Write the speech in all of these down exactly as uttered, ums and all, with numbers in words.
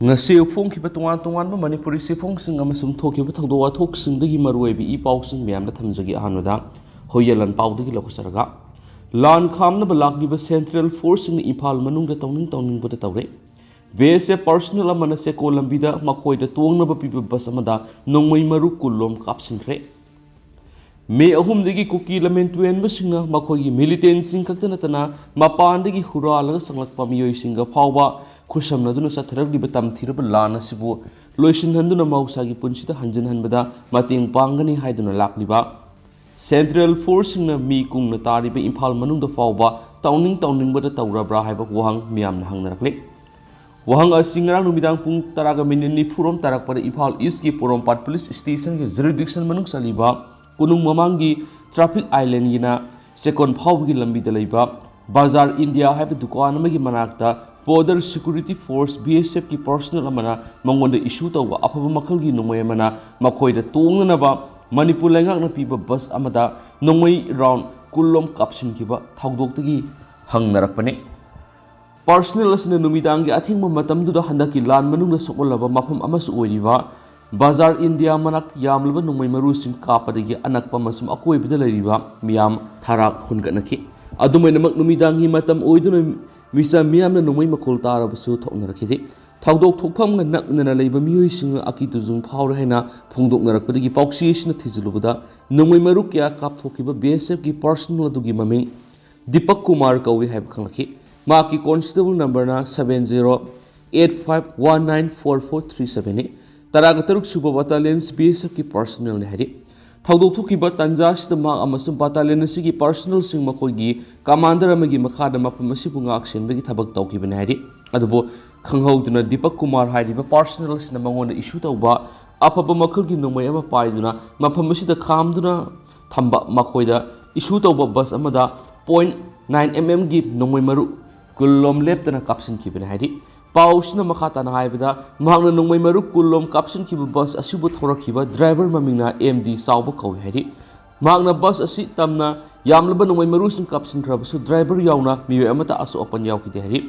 ꯉꯁꯤ ꯐꯣꯡꯈꯤꯕ ꯇꯣꯉꯥꯟ ꯇꯣꯉꯥꯟꯕ ꯃꯅꯤꯄꯨꯔꯤ ꯆꯦꯐꯣꯡꯁꯤꯡ ꯑꯃꯁꯨꯡ ꯊꯣꯛꯈꯤꯕ ꯊꯧꯗꯣꯛ ꯋꯥꯊꯣꯛꯁꯤꯡꯗꯒꯤ ꯃꯔꯨꯑꯣꯏꯕ ꯏ ꯄꯥꯎꯁꯤꯡ ꯃꯌꯥꯝꯗ ꯊꯝꯖꯒꯦ꯫ ꯑꯍꯥꯟꯕꯗ ꯍꯨꯏꯌꯦꯟ ꯂꯥꯟ ꯄꯥꯎꯗꯒꯤ ꯂꯧꯖꯔꯒ, ꯂꯥꯟ ꯈꯥꯝꯅꯕ ꯂꯥꯛꯂꯤꯕ ꯁꯦꯟꯇ꯭ꯔꯦꯜ ꯐꯣꯔꯁꯁꯤꯡꯅ ꯏꯝꯐꯥꯜ ꯃꯅꯨꯡꯗ ꯇꯧꯅꯤꯡ ꯇꯧꯅꯤꯡꯕꯗ ꯇꯧꯔꯦ꯫ ꯕꯤ ꯑꯦꯁ ꯑꯦꯐ ꯄꯥꯔꯁꯣꯅꯦꯜ ꯑꯃꯅ ꯆꯦꯀꯣ ꯂꯝꯕꯤꯗ ꯃꯈꯣꯏꯗ ꯇꯣꯡꯅꯕ ꯄꯤꯕ ꯕꯁ ꯑꯃꯗ ꯅꯣꯡꯃꯩ ꯃꯔꯨ ꯀꯨꯟꯂꯣꯝ ꯀꯥꯞꯁꯤꯟꯈ꯭ꯔꯦ꯫ ꯃꯦ ꯑꯍꯨꯝꯗꯒꯤ ꯀꯨꯀꯤ ꯂꯝꯃꯦꯟ ꯇꯨꯔꯦꯟꯕꯁꯤꯡꯅ ꯃꯈꯣꯏꯒꯤ ꯃꯤꯂꯤꯇꯦꯟꯁꯤꯡ ꯈꯛꯇ ꯅꯠꯇꯅ ꯃꯄꯥꯟꯗꯒꯤ ꯍꯨꯔꯥꯜꯂꯒ ꯆꯪꯂꯛꯄ ꯃꯤꯑꯣꯏꯁꯤꯡꯒ ꯐꯥꯎꯕ ꯈꯨꯠꯁꯝꯅꯗꯨꯅ ꯆꯠꯊꯔꯛꯂꯤꯕ ꯇꯝꯊꯤꯔꯕ ꯂꯥꯟ ꯑꯁꯤꯕꯨ ꯂꯣꯏꯁꯤꯟꯍꯟꯗꯨꯅ ꯃꯍꯧꯁꯥꯒꯤ ꯄꯨꯟꯁꯤꯗ ꯍꯟꯖꯤꯟꯍꯟꯕꯗ ꯃꯇꯦꯡ ꯄꯥꯡꯒꯅꯤ ꯍꯥꯏꯗꯨꯅ ꯂꯥꯛꯂꯤꯕ ꯁꯦꯟꯇ꯭ꯔꯦꯜ ꯐꯣꯔꯁꯁꯤꯡꯅ ꯃꯤ ꯀꯨꯡꯅ ꯇꯥꯔꯤꯕ ꯏꯝꯐꯥꯜ ꯃꯅꯨꯡꯗ ꯐꯥꯎꯕ ꯇꯧꯅꯤꯡ ꯇꯧꯅꯤꯡꯕꯗ ꯇꯧꯔꯕ꯭ꯔꯥ ꯍꯥꯏꯕ ꯋꯥꯍꯪ ꯃꯤꯌꯥꯝꯅ ꯍꯪꯅꯔꯛꯂꯤ꯫ ꯋꯥꯍꯪ ꯑꯁꯤ ꯉꯔꯥꯡ ꯅꯨꯃꯤꯗꯥꯡ ꯄꯨꯡ ꯇꯔꯥꯒ ꯃꯤꯅꯤꯠ ꯅꯤꯐꯨꯔꯣꯝ ꯇꯥꯔꯛꯄꯗ ꯏꯝꯐꯥꯜ ꯏꯁꯀꯤ ꯄꯣꯔꯣꯝꯄꯥꯠ ꯄꯨꯂꯤꯁ ꯁ꯭ꯇꯦꯁꯟꯒꯤ ꯖꯨꯔꯤꯗꯤꯛꯁꯟ ꯃꯅꯨꯡ ꯆꯜꯂꯤꯕ ꯀꯣꯅꯨꯡ ꯃꯃꯥꯡꯒꯤ ꯇ꯭ꯔꯥꯐꯤꯛ ꯑꯥꯏꯂꯦꯟꯒꯤꯅ ꯆꯦꯛꯀꯣꯟ ꯐꯥꯎꯕꯒꯤ ꯂꯝꯕꯤꯗ ꯂꯩꯕ ꯕꯖꯥꯔ ꯏꯟꯗꯤꯌꯥ ꯍꯥꯏꯕ ꯗꯨꯀꯥꯟ ꯑꯃꯒꯤ ꯃꯅꯥꯛꯇ border security force, B S ꯑꯦꯐꯀꯤ personal ꯑꯃꯅ ꯃꯉꯣꯟꯗ ꯏꯁꯨ ꯇꯧꯕ ꯑꯐꯕ ꯃꯈꯜꯒꯤ ꯅꯣꯡꯃꯩ ꯑꯃꯅ ꯃꯈꯣꯏꯗ ꯇꯣꯡꯅꯅꯕ ꯃꯅꯤꯄꯨꯔ ꯂꯩꯉꯥꯛꯅ ꯄꯤꯕ ꯕꯁ ꯑꯃꯗ ꯅꯣꯡꯃꯩ ꯔꯥꯎꯟ ꯀꯨꯟꯂꯣꯝ ꯀꯥꯞꯁꯤꯟꯈꯤꯕ ꯊꯧꯗꯣꯛꯇꯒꯤ ꯍꯪꯅꯔꯛꯄꯅꯤ꯫ ꯄꯥꯔꯁꯣꯅꯦꯜ ꯑꯁꯤꯅ ꯅꯨꯃꯤꯗꯥꯡꯒꯤ ꯑꯊꯦꯡꯕ ꯃꯇꯝꯗꯨꯗ ꯍꯟꯗꯛꯀꯤ ꯂꯥꯟ ꯃꯅꯨꯡꯗ ꯁꯣꯛꯍꯜꯂꯕ ꯃꯐꯝ ꯑꯃꯁꯨ ꯑꯣꯏꯔꯤꯕ ꯕꯖꯥꯔ ꯏꯟꯗꯤꯌꯥ ꯃꯅꯥꯛꯇ ꯌꯥꯝꯂꯕ ꯅꯣꯡꯃꯩ ꯃꯔꯨꯁꯤꯡ ꯀꯥꯞꯄꯗꯒꯤ ꯑꯅꯛꯄ ꯑꯃꯁꯨꯡ ꯑꯀꯣꯏꯕꯗ ꯂꯩꯔꯤꯕ ꯃꯤꯌꯥꯝ ꯊꯔꯥꯛ ꯍꯨꯟꯒꯠꯅꯈꯤ꯫ ꯑꯗꯨꯃꯥꯏꯅꯃꯛ ꯅꯨꯃꯤꯗꯥꯡꯒꯤ ꯃꯇꯝ ꯑꯣꯏꯗꯨꯅ ꯃꯤꯆꯝ ꯃꯤꯌꯥꯝꯅ ꯅꯣꯡꯃꯩ ꯃꯈꯣꯜ ꯇꯥꯔꯕꯁꯨ ꯊꯣꯛꯅꯔꯛꯈꯤꯗꯦ꯫ ꯊꯧꯗꯣꯛ ꯊꯣꯛꯐꯝꯒ ꯅꯛꯅꯅ ꯂꯩꯕ ꯃꯤꯑꯣꯏꯁꯤꯡꯅ ꯑꯀꯤ ꯇꯨꯖꯨꯡ ꯐꯥꯎꯔꯦ ꯍꯥꯏꯅ ꯐꯣꯡꯗꯣꯛꯅꯔꯛꯄꯗꯒꯤ ꯄꯥꯎꯆꯦꯁꯤꯅ ꯊꯤꯖꯤꯜꯂꯨꯕꯗ ꯅꯣꯡꯃꯩ ꯃꯔꯨ ꯀꯌꯥ ꯀꯥꯞꯊꯣꯛꯈꯤꯕ ꯕꯤ ꯑꯦꯁ ꯑꯦꯐꯀꯤ ꯄꯥꯔꯁꯣꯅꯦꯜ ꯑꯗꯨꯒꯤ ꯃꯃꯤꯡ ꯗꯤꯄꯛ ꯀꯨꯃꯥꯔ ꯀꯧꯏ ꯍꯥꯏꯕ ꯈꯪꯂꯛꯈꯤ꯫ ꯃꯍꯥꯛꯀꯤ ꯀꯣꯟꯁꯇꯦꯕꯜ ꯅꯝꯕꯔꯅ seven zero eight five one nine four four three ꯁꯚꯦꯟꯅꯤ꯫ ꯇꯔꯥꯒ ꯇꯔꯨꯛ ꯁꯨꯕ ꯕꯠꯇꯥꯂꯤꯌꯟꯁ ꯕꯤ ꯑꯦꯁ ꯑꯦꯐꯀꯤ ꯄꯥꯔꯁꯣꯅꯦꯜꯅꯤ ꯍꯥꯏꯔꯤ꯫ ꯊꯧꯗꯣꯛ ꯊꯣꯛꯈꯤꯕ ꯇꯥꯟꯖꯥ ꯑꯁꯤꯗ ꯃꯍꯥꯛ ꯑꯃꯁꯨꯡ ꯕꯠꯇꯥꯂꯤꯌꯟ ꯑꯁꯤꯒꯤ ꯄꯥꯔꯁꯣꯅꯦꯜꯁꯤꯡ ꯃꯈꯣꯏꯒꯤ ꯀꯃꯥꯟꯗꯔ ꯑꯃꯒꯤ ꯃꯈꯥꯗ ꯃꯐꯝ ꯑꯁꯤꯕꯨ ꯉꯥꯛ ꯁꯦꯟꯕꯒꯤ ꯊꯕꯛ ꯇꯧꯈꯤꯕꯅꯤ ꯍꯥꯏꯔꯤ꯫ ꯑꯗꯨꯕꯨ ꯈꯪꯍꯧꯗꯅ ꯗꯤꯄꯛ ꯀꯨꯃꯥꯔ ꯍꯥꯏꯔꯤꯕ ꯄꯥꯔꯁꯣꯅꯦꯜ ꯑꯁꯤꯅ ꯃꯉꯣꯟꯗ ꯏꯁꯨ ꯇꯧꯕ ꯑꯐꯕ ꯃꯈꯜꯒꯤ ꯅꯣꯡꯃꯩ ꯑꯃ ꯄꯥꯏꯗꯨꯅ ꯃꯐꯝ ꯑꯁꯤꯗ ꯈꯥꯝꯗꯨꯅ ꯊꯝꯕ ꯃꯈꯣꯏꯗ ꯏꯁꯨ ꯇꯧꯕ ꯕꯁ ꯑꯃꯗ ꯄꯣꯏꯟ ꯅꯥꯏꯟ ꯑꯦꯝ ꯑꯦꯝꯒꯤ ꯅꯣꯡꯃꯩ ꯃꯔꯨ ꯀꯨꯜꯂꯣꯝ ꯂꯦꯞꯇꯅ ꯀꯥꯞꯁꯤꯟꯈꯤꯕꯅꯤ ꯍꯥꯏꯔꯤ꯫ ꯄꯥꯎꯁꯤꯅ ꯃꯈꯥ ꯇꯥꯅ ꯍꯥꯏꯕꯗ, ꯃꯍꯥꯛꯅ ꯅꯣꯡꯃꯩ ꯃꯔꯨ ꯀꯨꯜꯂꯣꯝ ꯀꯥꯞꯁꯤꯟꯈꯤꯕ ꯕꯁ ꯑꯁꯤꯕꯨ ꯊꯧꯔꯛꯈꯤꯕ ꯗ꯭ꯔꯥꯏꯚꯔ ꯃꯃꯤꯡꯅ ꯑꯦꯝ ꯗꯤ ꯆꯥꯎꯕ ꯀꯧꯏ ꯍꯥꯏꯔꯤ꯫ ꯃꯍꯥꯛꯅ ꯕꯁ ꯑꯁꯤ ꯇꯝꯅ ꯌꯥꯝꯂꯕ ꯅꯣꯡꯃꯩ ꯃꯔꯨꯁꯤꯡ ꯀꯥꯞꯁꯤꯟꯈ꯭ꯔꯕꯁꯨ ꯗ꯭ꯔꯥꯏꯚꯔ ꯌꯥꯎꯅ ꯃꯤꯑꯣꯏ ꯑꯃꯠꯇ ꯑꯁꯣꯛ ꯑꯄꯟ ꯌꯥꯎꯈꯤꯗꯦ ꯍꯥꯏꯔꯤ꯫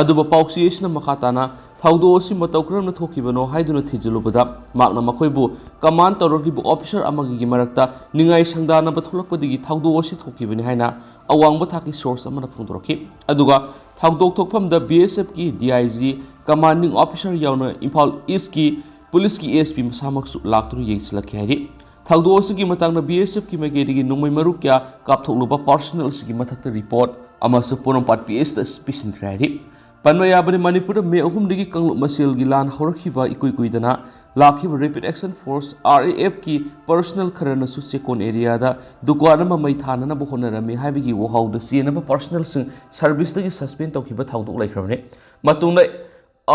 ꯑꯗꯨꯕꯨ ꯄꯥꯎꯆꯦ ꯑꯁꯤꯅ ꯃꯈꯥ ꯇꯥꯅ ꯊꯧꯗꯣꯛ ꯑꯁꯤ ꯃꯇꯧ ꯀꯔꯝꯅ ꯊꯣꯛꯈꯤꯕꯅꯣ ꯍꯥꯏꯗꯨꯅ ꯊꯤꯖꯤꯜꯂꯨꯕꯗ, ꯃꯍꯥꯛꯅ ꯃꯈꯣꯏꯕꯨ ꯀꯃꯥꯟ ꯇꯧꯔꯛꯂꯤꯕ ꯑꯣꯐꯤꯁꯥꯔ ꯑꯃꯒꯤ ꯃꯔꯛꯇ ꯅꯤꯡꯉꯥꯏ ꯁꯪꯗꯥꯅꯕ ꯊꯣꯛꯂꯛꯄꯗꯒꯤ ꯊꯧꯗꯣꯛ ꯑꯁꯤ ꯊꯣꯛꯈꯤꯕꯅꯤ ꯍꯥꯏꯅ ꯑꯋꯥꯡꯕ ꯊꯥꯛꯀꯤ ꯁꯣꯔꯁ ꯑꯃꯅ ꯐꯣꯡꯗꯣꯔꯛꯈꯤ꯫ ꯑꯗꯨꯒ ꯊꯧꯗꯣꯛ ꯊꯣꯛꯐꯝꯗ ꯕꯤ ꯑꯦꯁ ꯑꯦꯐꯀꯤ D I G, commanding officer ꯌꯥꯎꯅ ꯏꯝꯐꯥꯜ ꯏꯁꯀꯤ ꯄꯨꯂꯤꯁꯀꯤ ꯑꯦ ꯑꯦꯁ ꯄꯤ ꯃꯁꯥꯃꯛꯁꯨ ꯂꯥꯛꯇꯨꯅ ꯌꯦꯡꯁꯤꯜꯂꯛꯈꯤ ꯍꯥꯏꯔꯤ꯫ ꯊꯧꯗꯣꯛ ꯑꯁꯤꯒꯤ ꯃꯇꯥꯡꯗ ꯕꯤ ꯑꯦꯁ ꯑꯦꯐꯀꯤ ꯃꯥꯏꯀꯩꯗꯒꯤ ꯅꯣꯡꯃꯩ ꯃꯔꯨ ꯀꯌꯥ ꯀꯥꯞꯊꯣꯛꯂꯨꯕ ꯄꯥꯔꯁꯅꯦꯜꯁꯤꯡꯒꯤ ꯃꯊꯛꯇ ꯔꯤꯄꯣꯔꯠ ꯑꯃꯁꯨ ꯄꯣꯔꯣꯝꯄꯥꯠ ꯄꯤ ꯑꯦꯁꯇ ꯄꯤꯁꯤꯟꯈ꯭ꯔꯦ ꯍꯥꯏꯔꯤ꯫ ꯄꯟꯕ ꯌꯥꯕꯅꯤ, ꯃꯅꯤꯄꯨꯔꯗ ꯃꯦ ꯑꯍꯨꯝꯗꯒꯤ ꯀꯥꯡꯂꯨꯞ ꯃꯁꯦꯜꯒꯤ ꯂꯥꯟ ꯍꯧꯔꯛꯈꯤꯕ ꯏꯀꯨꯏ ꯀꯨꯏꯗꯅ ꯂꯥꯛꯈꯤꯕ rapid action force, R A ꯑꯦꯐꯀꯤ ꯄꯔꯁꯅꯦꯜ ꯈꯔꯅꯁꯨ ꯆꯦꯛꯀꯣꯟ ꯑꯦꯔꯤꯌꯥꯗ ꯗꯨꯀꯥꯟ ꯑꯃ ꯃꯩ ꯊꯥꯅꯅꯕ ꯍꯣꯠꯅꯔꯝꯃꯤ ꯍꯥꯏꯕꯒꯤ ꯋꯥꯍꯧꯗ ꯆꯦꯟꯅꯕ ꯄꯔꯁꯅꯦꯜꯁꯤꯡ ꯁꯔꯚꯤꯁꯇꯒꯤ ꯁꯁꯄꯦꯟ ꯇꯧꯈꯤꯕ ꯊꯧꯗꯣꯛ ꯂꯩꯈ꯭ꯔꯕꯅꯤ꯫ ꯃꯇꯨꯡꯗ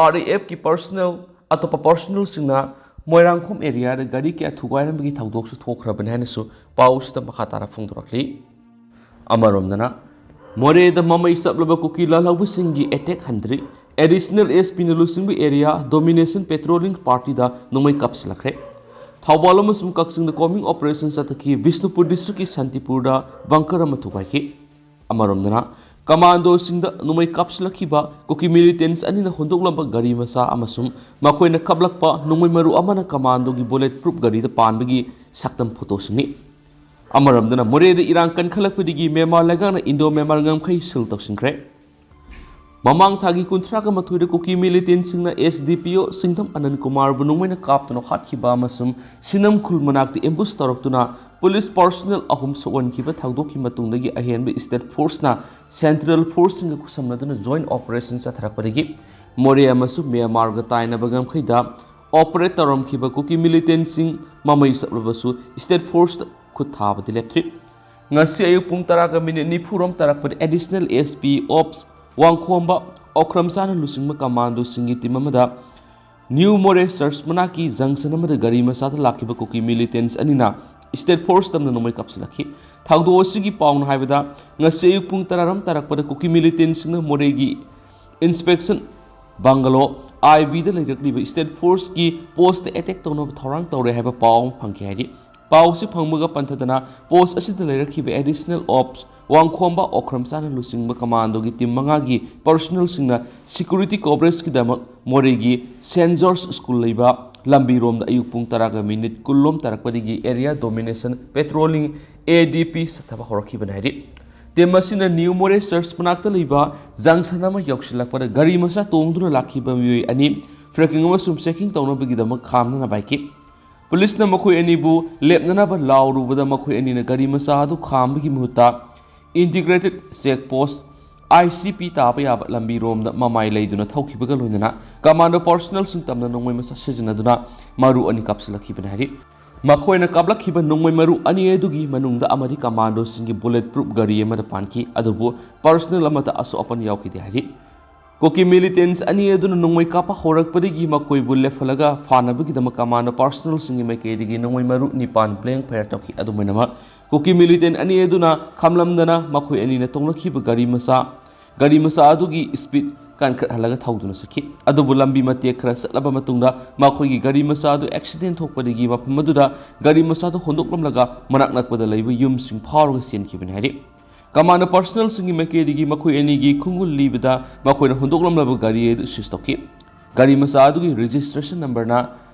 ꯑꯥꯔ ꯑꯦ ꯑꯦꯐꯀꯤ ꯄꯔꯁꯅꯦꯜ, ꯑꯇꯣꯞꯄ ꯄꯔꯁꯅꯦꯜꯁꯤꯡꯅ ꯃꯣꯏꯔꯥꯡꯈꯣꯝ ꯑꯦꯔꯤꯌꯥꯗ ꯒꯥꯔꯤ ꯀꯌꯥ ꯊꯨꯒꯥꯏꯔꯝꯕꯒꯤ ꯊꯧꯗꯣꯛꯁꯨ ꯊꯣꯛꯈ꯭ꯔꯕꯅꯤ ꯍꯥꯏꯅꯁꯨ ꯄꯥꯎꯁꯤꯗ ꯃꯈꯥ ꯇꯥꯅ ꯐꯣꯡꯗꯣꯔꯛꯂꯤ꯫ ꯑꯃꯔꯣꯝꯗꯅ, ꯃꯣꯔꯦꯗ ꯃꯃꯩ ꯆꯞꯂꯕ ꯀꯨꯀꯤ ꯂꯥꯜꯍꯧꯕꯁꯤꯡꯒꯤ ꯑꯦꯇꯦꯛ ꯍꯟꯗ꯭ꯔꯤ꯫ ꯑꯦꯗꯤꯁꯅꯦꯜ ꯑꯦꯁ ꯄꯤꯅ ꯂꯨꯆꯤꯡꯕ ꯑꯦꯔꯤꯌꯥ ꯗꯣꯃꯤꯅꯦꯁꯟ ꯄꯦꯇ꯭ꯔꯣꯂꯤꯡ ꯄꯥꯔꯇꯤꯗ ꯅꯣꯡꯃꯩ ꯀꯥꯞꯁꯤꯜꯂꯛꯈ꯭ꯔꯦ꯫ ꯊꯧꯕꯥꯜ ꯑꯃꯁꯨꯡ ꯀꯛꯆꯤꯡꯗ ꯀꯣꯝꯕꯤꯡ ꯑꯣꯄꯔꯦꯁꯟ ꯆꯠꯊꯈꯤ꯫ ꯕꯤꯁꯅꯨꯄꯨꯔ ꯗꯤꯁꯇ꯭ꯔꯤꯛꯀꯤ ꯁꯥꯟꯇꯤꯄꯨꯔꯗ ꯕꯪꯀꯔ ꯑꯃ ꯊꯨꯒꯥꯏꯈꯤ꯫ ꯑꯃꯔꯣꯝꯗꯅ, ꯀꯃꯥꯟꯗꯣꯁꯤꯡꯗ ꯅꯣꯡꯃꯩ ꯀꯥꯞꯁꯤꯜꯂꯛꯈꯤꯕ ꯀꯨꯀꯤ ꯃꯤꯂꯤꯇꯦꯟꯠꯁ ꯑꯅꯤꯅ ꯍꯨꯟꯗꯣꯛꯂꯝꯕ ꯒꯥꯔꯤ ꯃꯆꯥ ꯑꯃꯁꯨꯡ ꯃꯈꯣꯏꯅ ꯀꯥꯞꯂꯛꯄ ꯅꯣꯡꯃꯩ ꯃꯔꯨ ꯑꯃꯅ ꯀꯃꯥꯟꯗꯣꯒꯤ ꯕꯨꯂꯦꯠ ꯄ꯭ꯔꯨꯞ ꯒꯥꯔꯤꯗ ꯄꯥꯟꯕꯒꯤ ꯁꯛꯇꯝ ꯐꯣꯇꯣꯁꯤꯡꯅꯤ꯫ ꯑꯃꯔꯣꯝꯗꯅ, ꯃꯣꯔꯦꯗ ꯏꯔꯥꯡ ꯀꯟꯈꯠꯂꯛꯄꯗꯒꯤ ꯃ꯭ꯌꯥꯟꯃꯥꯔ ꯂꯩꯉꯥꯛꯅ ꯏꯟꯗꯣ ꯃ꯭ꯌꯥꯟꯃꯥꯔ ꯉꯝꯈꯩ ꯁꯤꯜ ꯇꯧꯁꯤꯟꯈ꯭ꯔꯦ꯫ ꯃꯃꯥꯡ ꯊꯥꯒꯤ ꯀꯨꯟꯊ꯭ꯔꯥꯒ ꯃꯥꯊꯣꯏꯗ ꯀꯨꯀꯤ ꯃꯤꯂꯤꯇꯦꯟꯠꯁꯤꯡꯅ ꯑꯦꯁ ꯗꯤ ꯄꯤ ꯑꯣ ꯁꯤꯡꯊꯝ ꯑꯅꯟ ꯀꯨꯃꯥꯔꯕꯨ ꯅꯣꯡꯃꯩꯅ ꯀꯥꯞꯇꯨꯅ ꯍꯥꯠꯈꯤꯕ ꯑꯃꯁꯨꯡ ꯁꯤꯅꯝ ꯈꯨꯜ ꯃꯅꯥꯛꯇ ꯑꯦꯝꯕꯨꯁ ꯇꯧꯔꯛꯇꯨꯅ ꯄꯨꯂꯤꯁ ꯄꯔꯁꯅꯦꯜ ꯑꯍꯨꯝ ꯁꯣꯛꯍꯟꯈꯤꯕ ꯊꯧꯗꯣꯛꯀꯤ ꯃꯇꯨꯡꯗꯒꯤ ꯑꯍꯦꯟꯕ ꯁ꯭ꯇꯦꯠ ꯐꯣꯔꯁꯅ ꯁꯦꯟꯇ꯭ꯔꯦꯜ ꯐꯣꯔꯁꯁꯤꯡꯒ ꯈꯨꯠꯁꯝꯅꯗꯨꯅ ꯖꯣꯏꯟꯠ ꯑꯣꯄꯔꯦꯁꯟ ꯆꯠꯊꯔꯛꯄꯗꯒꯤ ꯃꯣꯔꯦ ꯑꯃꯁꯨꯡ ꯃ꯭ꯌꯥꯟꯃꯥꯔꯒ ꯇꯥꯏꯅꯕ ꯉꯝꯈꯩꯗ ꯑꯣꯄꯔꯦꯠ ꯇꯧꯔꯝꯈꯤꯕ ꯀꯨꯀꯤ ꯃꯤꯂꯤꯇꯦꯟꯠꯁꯤꯡ ꯃꯃꯩ ꯆꯞꯂꯕꯁꯨ ꯁ꯭ꯇꯦꯠ ꯐꯣꯔꯁꯇ ꯈꯨꯠ ꯊꯥꯕꯗꯤ ꯂꯦꯞꯇ꯭ꯔꯤ꯫ ꯉꯁꯤ ꯑꯌꯨꯛ ꯄꯨꯡ ꯇꯔꯥꯒ ꯃꯤꯅꯤꯠ ꯅꯤꯐꯨꯔꯣꯝ ꯇꯥꯔꯛꯄꯗ ꯑꯦꯗꯤꯁꯅꯦꯜ ꯑꯦꯁ ꯄꯤ ꯑꯣꯞꯁ ꯋꯥꯡꯈꯣꯝꯕ ꯑꯣꯀ꯭ꯔꯝꯆꯥꯅ ꯂꯨꯆꯤꯡꯕ ꯀꯃꯥꯟꯗꯣꯁꯤꯡꯒꯤ ꯇꯤꯝ ꯑꯃꯗ ꯅ꯭ꯌꯨ ꯃꯣꯔꯦ ꯆꯔꯆ ꯃꯅꯥꯛꯀꯤ ꯖꯪꯁꯟ ꯑꯃꯗ ꯒꯥꯔꯤ ꯃꯆꯥꯗ ꯂꯥꯛꯈꯤꯕ ꯀꯨꯀꯤ ꯃꯤꯂꯤꯇꯦꯟꯠꯁ ꯑꯅꯤꯅ ꯁ꯭ꯇꯦꯠ ꯐꯣꯔꯁ ꯇꯝꯅ ꯅꯣꯡꯃꯩ ꯀꯥꯞꯁꯤꯜꯂꯛꯈꯤ꯫ ꯊꯧꯗꯣꯛ ꯑꯁꯤꯒꯤ ꯄꯥꯎꯅ ꯍꯥꯏꯕꯗ, ꯉꯁꯤ ꯑꯌꯨꯛ ꯄꯨꯡ ꯇꯔꯥꯔꯣꯝ ꯇꯥꯔꯛꯄꯗ ꯀꯨꯀꯤ ꯃꯤꯂꯤꯇꯦꯟꯠꯁꯤꯡꯅ ꯃꯣꯔꯦꯒꯤ ꯏꯟꯁꯄꯦꯛꯁꯟ ꯕꯪꯒꯂꯣ, ꯑꯥꯏ ꯕꯤꯗ ꯂꯩꯔꯛꯂꯤꯕ ꯁ꯭ꯇꯦꯠ ꯐꯣꯔꯁꯀꯤ ꯄꯣꯁꯇ ꯑꯦꯇꯦꯛ ꯇꯧꯅꯕ ꯊꯧꯔꯥꯡ ꯇꯧꯔꯦ ꯍꯥꯏꯕ ꯄꯥꯎ ꯑꯃ ꯐꯪꯈꯤ ꯍꯥꯏꯔꯤ꯫ ꯄꯥꯎ ꯑꯁꯤ ꯐꯪꯕꯒ ꯄꯟꯊꯗꯅ ꯄꯣꯁ ꯑꯁꯤꯗ ꯂꯩꯔꯛꯈꯤꯕ ꯑꯦꯗꯤꯁꯅꯦꯜ ꯑꯣꯞꯁ ꯋꯥꯡꯈꯣꯝꯕ ꯑꯣꯀ꯭ꯔꯝꯆꯥꯅ ꯂꯨꯆꯤꯡꯕ ꯀꯃꯥꯟꯗꯣꯒꯤ ꯇꯤꯝ ꯃꯉꯥꯒꯤ ꯄꯔꯁꯣꯅꯦꯜꯁꯤꯡꯅ ꯁꯤꯀ꯭ꯌꯨꯔꯤꯇꯤ ꯀꯣꯚꯔꯦꯖꯀꯤꯗꯃꯛ ꯃꯣꯔꯦꯒꯤ ꯁꯦꯟ ꯖꯣꯔꯖ ꯁ꯭ꯀꯨꯜ ꯂꯩꯕ ꯂꯝꯕꯤꯔꯣꯝꯗ ꯑꯌꯨꯛ ꯄꯨꯡ ꯇꯔꯥꯒ ꯃꯤꯅꯤꯠ ꯀꯨꯟꯂꯣꯝ ꯇꯥꯔꯛꯄꯗꯒꯤ ꯑꯦꯔꯤꯌꯥ ꯗꯣꯃꯤꯅꯦꯁꯟ ꯄꯦꯇ꯭ꯔꯣꯂꯤꯡ, ꯑꯦ ꯗꯤ ꯄꯤ, ꯆꯠꯊꯕ ꯍꯧꯔꯛꯈꯤꯕꯅꯤ ꯍꯥꯏꯔꯤ꯫ ꯇꯤꯝ ꯑꯁꯤꯅ ꯅ꯭ꯌꯨ ꯃꯣꯔꯦ ꯆꯔꯆ ꯃꯅꯥꯛꯇ ꯂꯩꯕ ꯖꯪꯁꯟ ꯑꯃ ꯌꯧꯁꯤꯜꯂꯛꯄꯗ ꯒꯥꯔꯤ ꯃꯆꯥ ꯇꯣꯡꯗꯨꯅ ꯂꯥꯛꯈꯤꯕ ꯃꯤꯑꯣꯏ ꯑꯅꯤ ꯐ꯭ꯔꯦꯀꯤꯡ ꯑꯃꯁꯨꯡ ꯆꯦꯀꯤꯡ ꯇꯧꯅꯕꯒꯤꯗꯃꯛ ꯈꯥꯝꯅꯅꯕ ꯍꯥꯏꯈꯤ꯫ ꯄꯨꯂꯤꯁꯅ ꯃꯈꯣꯏ ꯑꯅꯤꯕꯨ ꯂꯦꯞꯅꯅꯕ ꯂꯥꯎꯔꯨꯕꯗ ꯃꯈꯣꯏ ꯑꯅꯤꯅ ꯒꯥꯔꯤ ꯃꯆꯥ ꯑꯗꯨ ꯈꯥꯝꯕꯒꯤ ꯃꯍꯨꯠꯇ integrated check post, I C ꯄꯤ, ꯇꯥꯕ ꯌꯥꯕ ꯂꯝꯕꯤꯔꯣꯝꯗ ꯃꯃꯥꯏ ꯂꯩꯗꯨꯅ ꯊꯧꯈꯤꯕꯒ ꯂꯣꯏꯅꯅ ꯀꯃꯥꯟꯗꯣ ꯄꯔꯁꯣꯅꯦꯜꯁꯤꯡ ꯇꯝꯅ ꯅꯣꯡꯃꯩ ꯃꯆꯥ ꯁꯤꯖꯤꯟꯅꯗꯨꯅ ꯃꯔꯨ ꯑꯅꯤ ꯀꯥꯞꯁꯤꯜꯂꯛꯈꯤꯕꯅꯤ ꯍꯥꯏꯔꯤ꯫ ꯃꯈꯣꯏꯅ ꯀꯥꯞꯂꯛꯈꯤꯕ ꯅꯣꯡꯃꯩ ꯃꯔꯨ ꯑꯅꯤ ꯑꯗꯨꯒꯤ ꯃꯅꯨꯡꯗ ꯑꯃꯗꯤ ꯀꯃꯥꯟꯗꯣꯁꯤꯡꯒꯤ ꯕꯨꯂꯦꯠ ꯄ꯭ꯔꯨꯐ ꯒꯥꯔꯤ ꯑꯃꯗ ꯄꯥꯟꯈꯤ, ꯑꯗꯨꯕꯨ ꯄꯔꯁꯣꯅꯦꯜ ꯑꯃꯠꯇ ꯑꯁꯣꯛ ꯑꯄꯟ ꯌꯥꯎꯈꯤꯗꯦ ꯍꯥꯏꯔꯤ꯫ ꯀꯨꯀꯤ ꯃꯤꯂꯤꯇꯦꯟꯁ ꯑꯅꯤ ꯑꯗꯨꯅ ꯅꯣꯡꯃꯩ ꯀꯥꯞꯄ ꯍꯧꯔꯛꯄꯗꯒꯤ ꯃꯈꯣꯏꯕꯨ ꯂꯦꯞꯍꯜꯂꯒ ꯐꯥꯅꯕꯒꯤꯗꯃꯛ ꯀꯃꯥꯟꯗꯣ ꯄꯔꯁꯣꯅꯦꯜꯁꯤꯡꯒꯤ ꯃꯥꯏꯀꯩꯗꯒꯤ ꯅꯣꯡꯃꯩ ꯃꯔꯨ ꯅꯤꯄꯥꯟ ꯕ꯭ꯂꯦꯡ ꯐꯥꯌꯔ ꯇꯧꯈꯤ꯫ ꯑꯗꯨꯝ ꯑꯣꯏꯅꯃꯛ, ꯀꯨꯀꯤ ꯃꯤꯂꯤꯇꯦꯟ ꯑꯅꯤ ꯑꯗꯨꯅ ꯈꯝꯂꯝꯗꯅ ꯃꯈꯣꯏ ꯑꯅꯤꯅ ꯇꯣꯡꯂꯛꯈꯤꯕ ꯒꯥꯔꯤ ꯃꯆꯥ, ꯒꯥꯔꯤ ꯃꯆꯥ ꯑꯗꯨꯒꯤ ꯁ꯭ꯄꯤꯗ ꯀꯟꯈꯠꯍꯜꯂꯒ ꯊꯧꯗꯨꯅ ꯆꯠꯈꯤ꯫ ꯑꯗꯨꯕꯨ ꯂꯝꯕꯤ ꯃꯇꯦꯛ ꯈꯔ ꯆꯠꯂꯕ ꯃꯇꯨꯡꯗ ꯃꯈꯣꯏꯒꯤ ꯒꯥꯔꯤ ꯃꯆꯥ ꯑꯗꯨ ꯑꯦꯛꯁꯤꯗꯦꯟ ꯊꯣꯛꯄꯗꯒꯤ ꯃꯐꯝ ꯑꯗꯨꯗ ꯒꯥꯔꯤ ꯃꯆꯥꯗꯨ ꯍꯣꯟꯗꯣꯛꯂꯝꯂꯒ ꯃꯅꯥꯛ ꯅꯛꯄꯗ ꯂꯩꯕ ꯌꯨꯝꯁꯤꯡ ꯐꯥꯎꯔꯒ ꯆꯦꯟꯈꯤꯕꯅꯤ ꯍꯥꯏꯔꯤ꯫ ꯀꯃꯥꯟꯗꯣ ꯄꯔꯁꯣꯅꯦꯜꯁꯤꯡꯒꯤ ꯃꯥꯏꯀꯩꯗꯒꯤ ꯃꯈꯣꯏ ꯑꯅꯤꯒꯤ ꯈꯣꯡꯒꯨꯜ ꯂꯤꯕꯗ ꯃꯈꯣꯏꯅ ꯍꯣꯟꯗꯣꯛꯂꯝꯂꯕ ꯒꯥꯔꯤ ꯑꯗꯨ ꯁꯤꯖ ꯇꯧꯈꯤ꯫ ꯒꯥꯔꯤ ꯃꯆꯥ ꯑꯗꯨꯒꯤ ꯔꯦꯖꯤꯁꯇ꯭ꯔꯦꯁꯟ ꯅꯝꯕꯔꯅ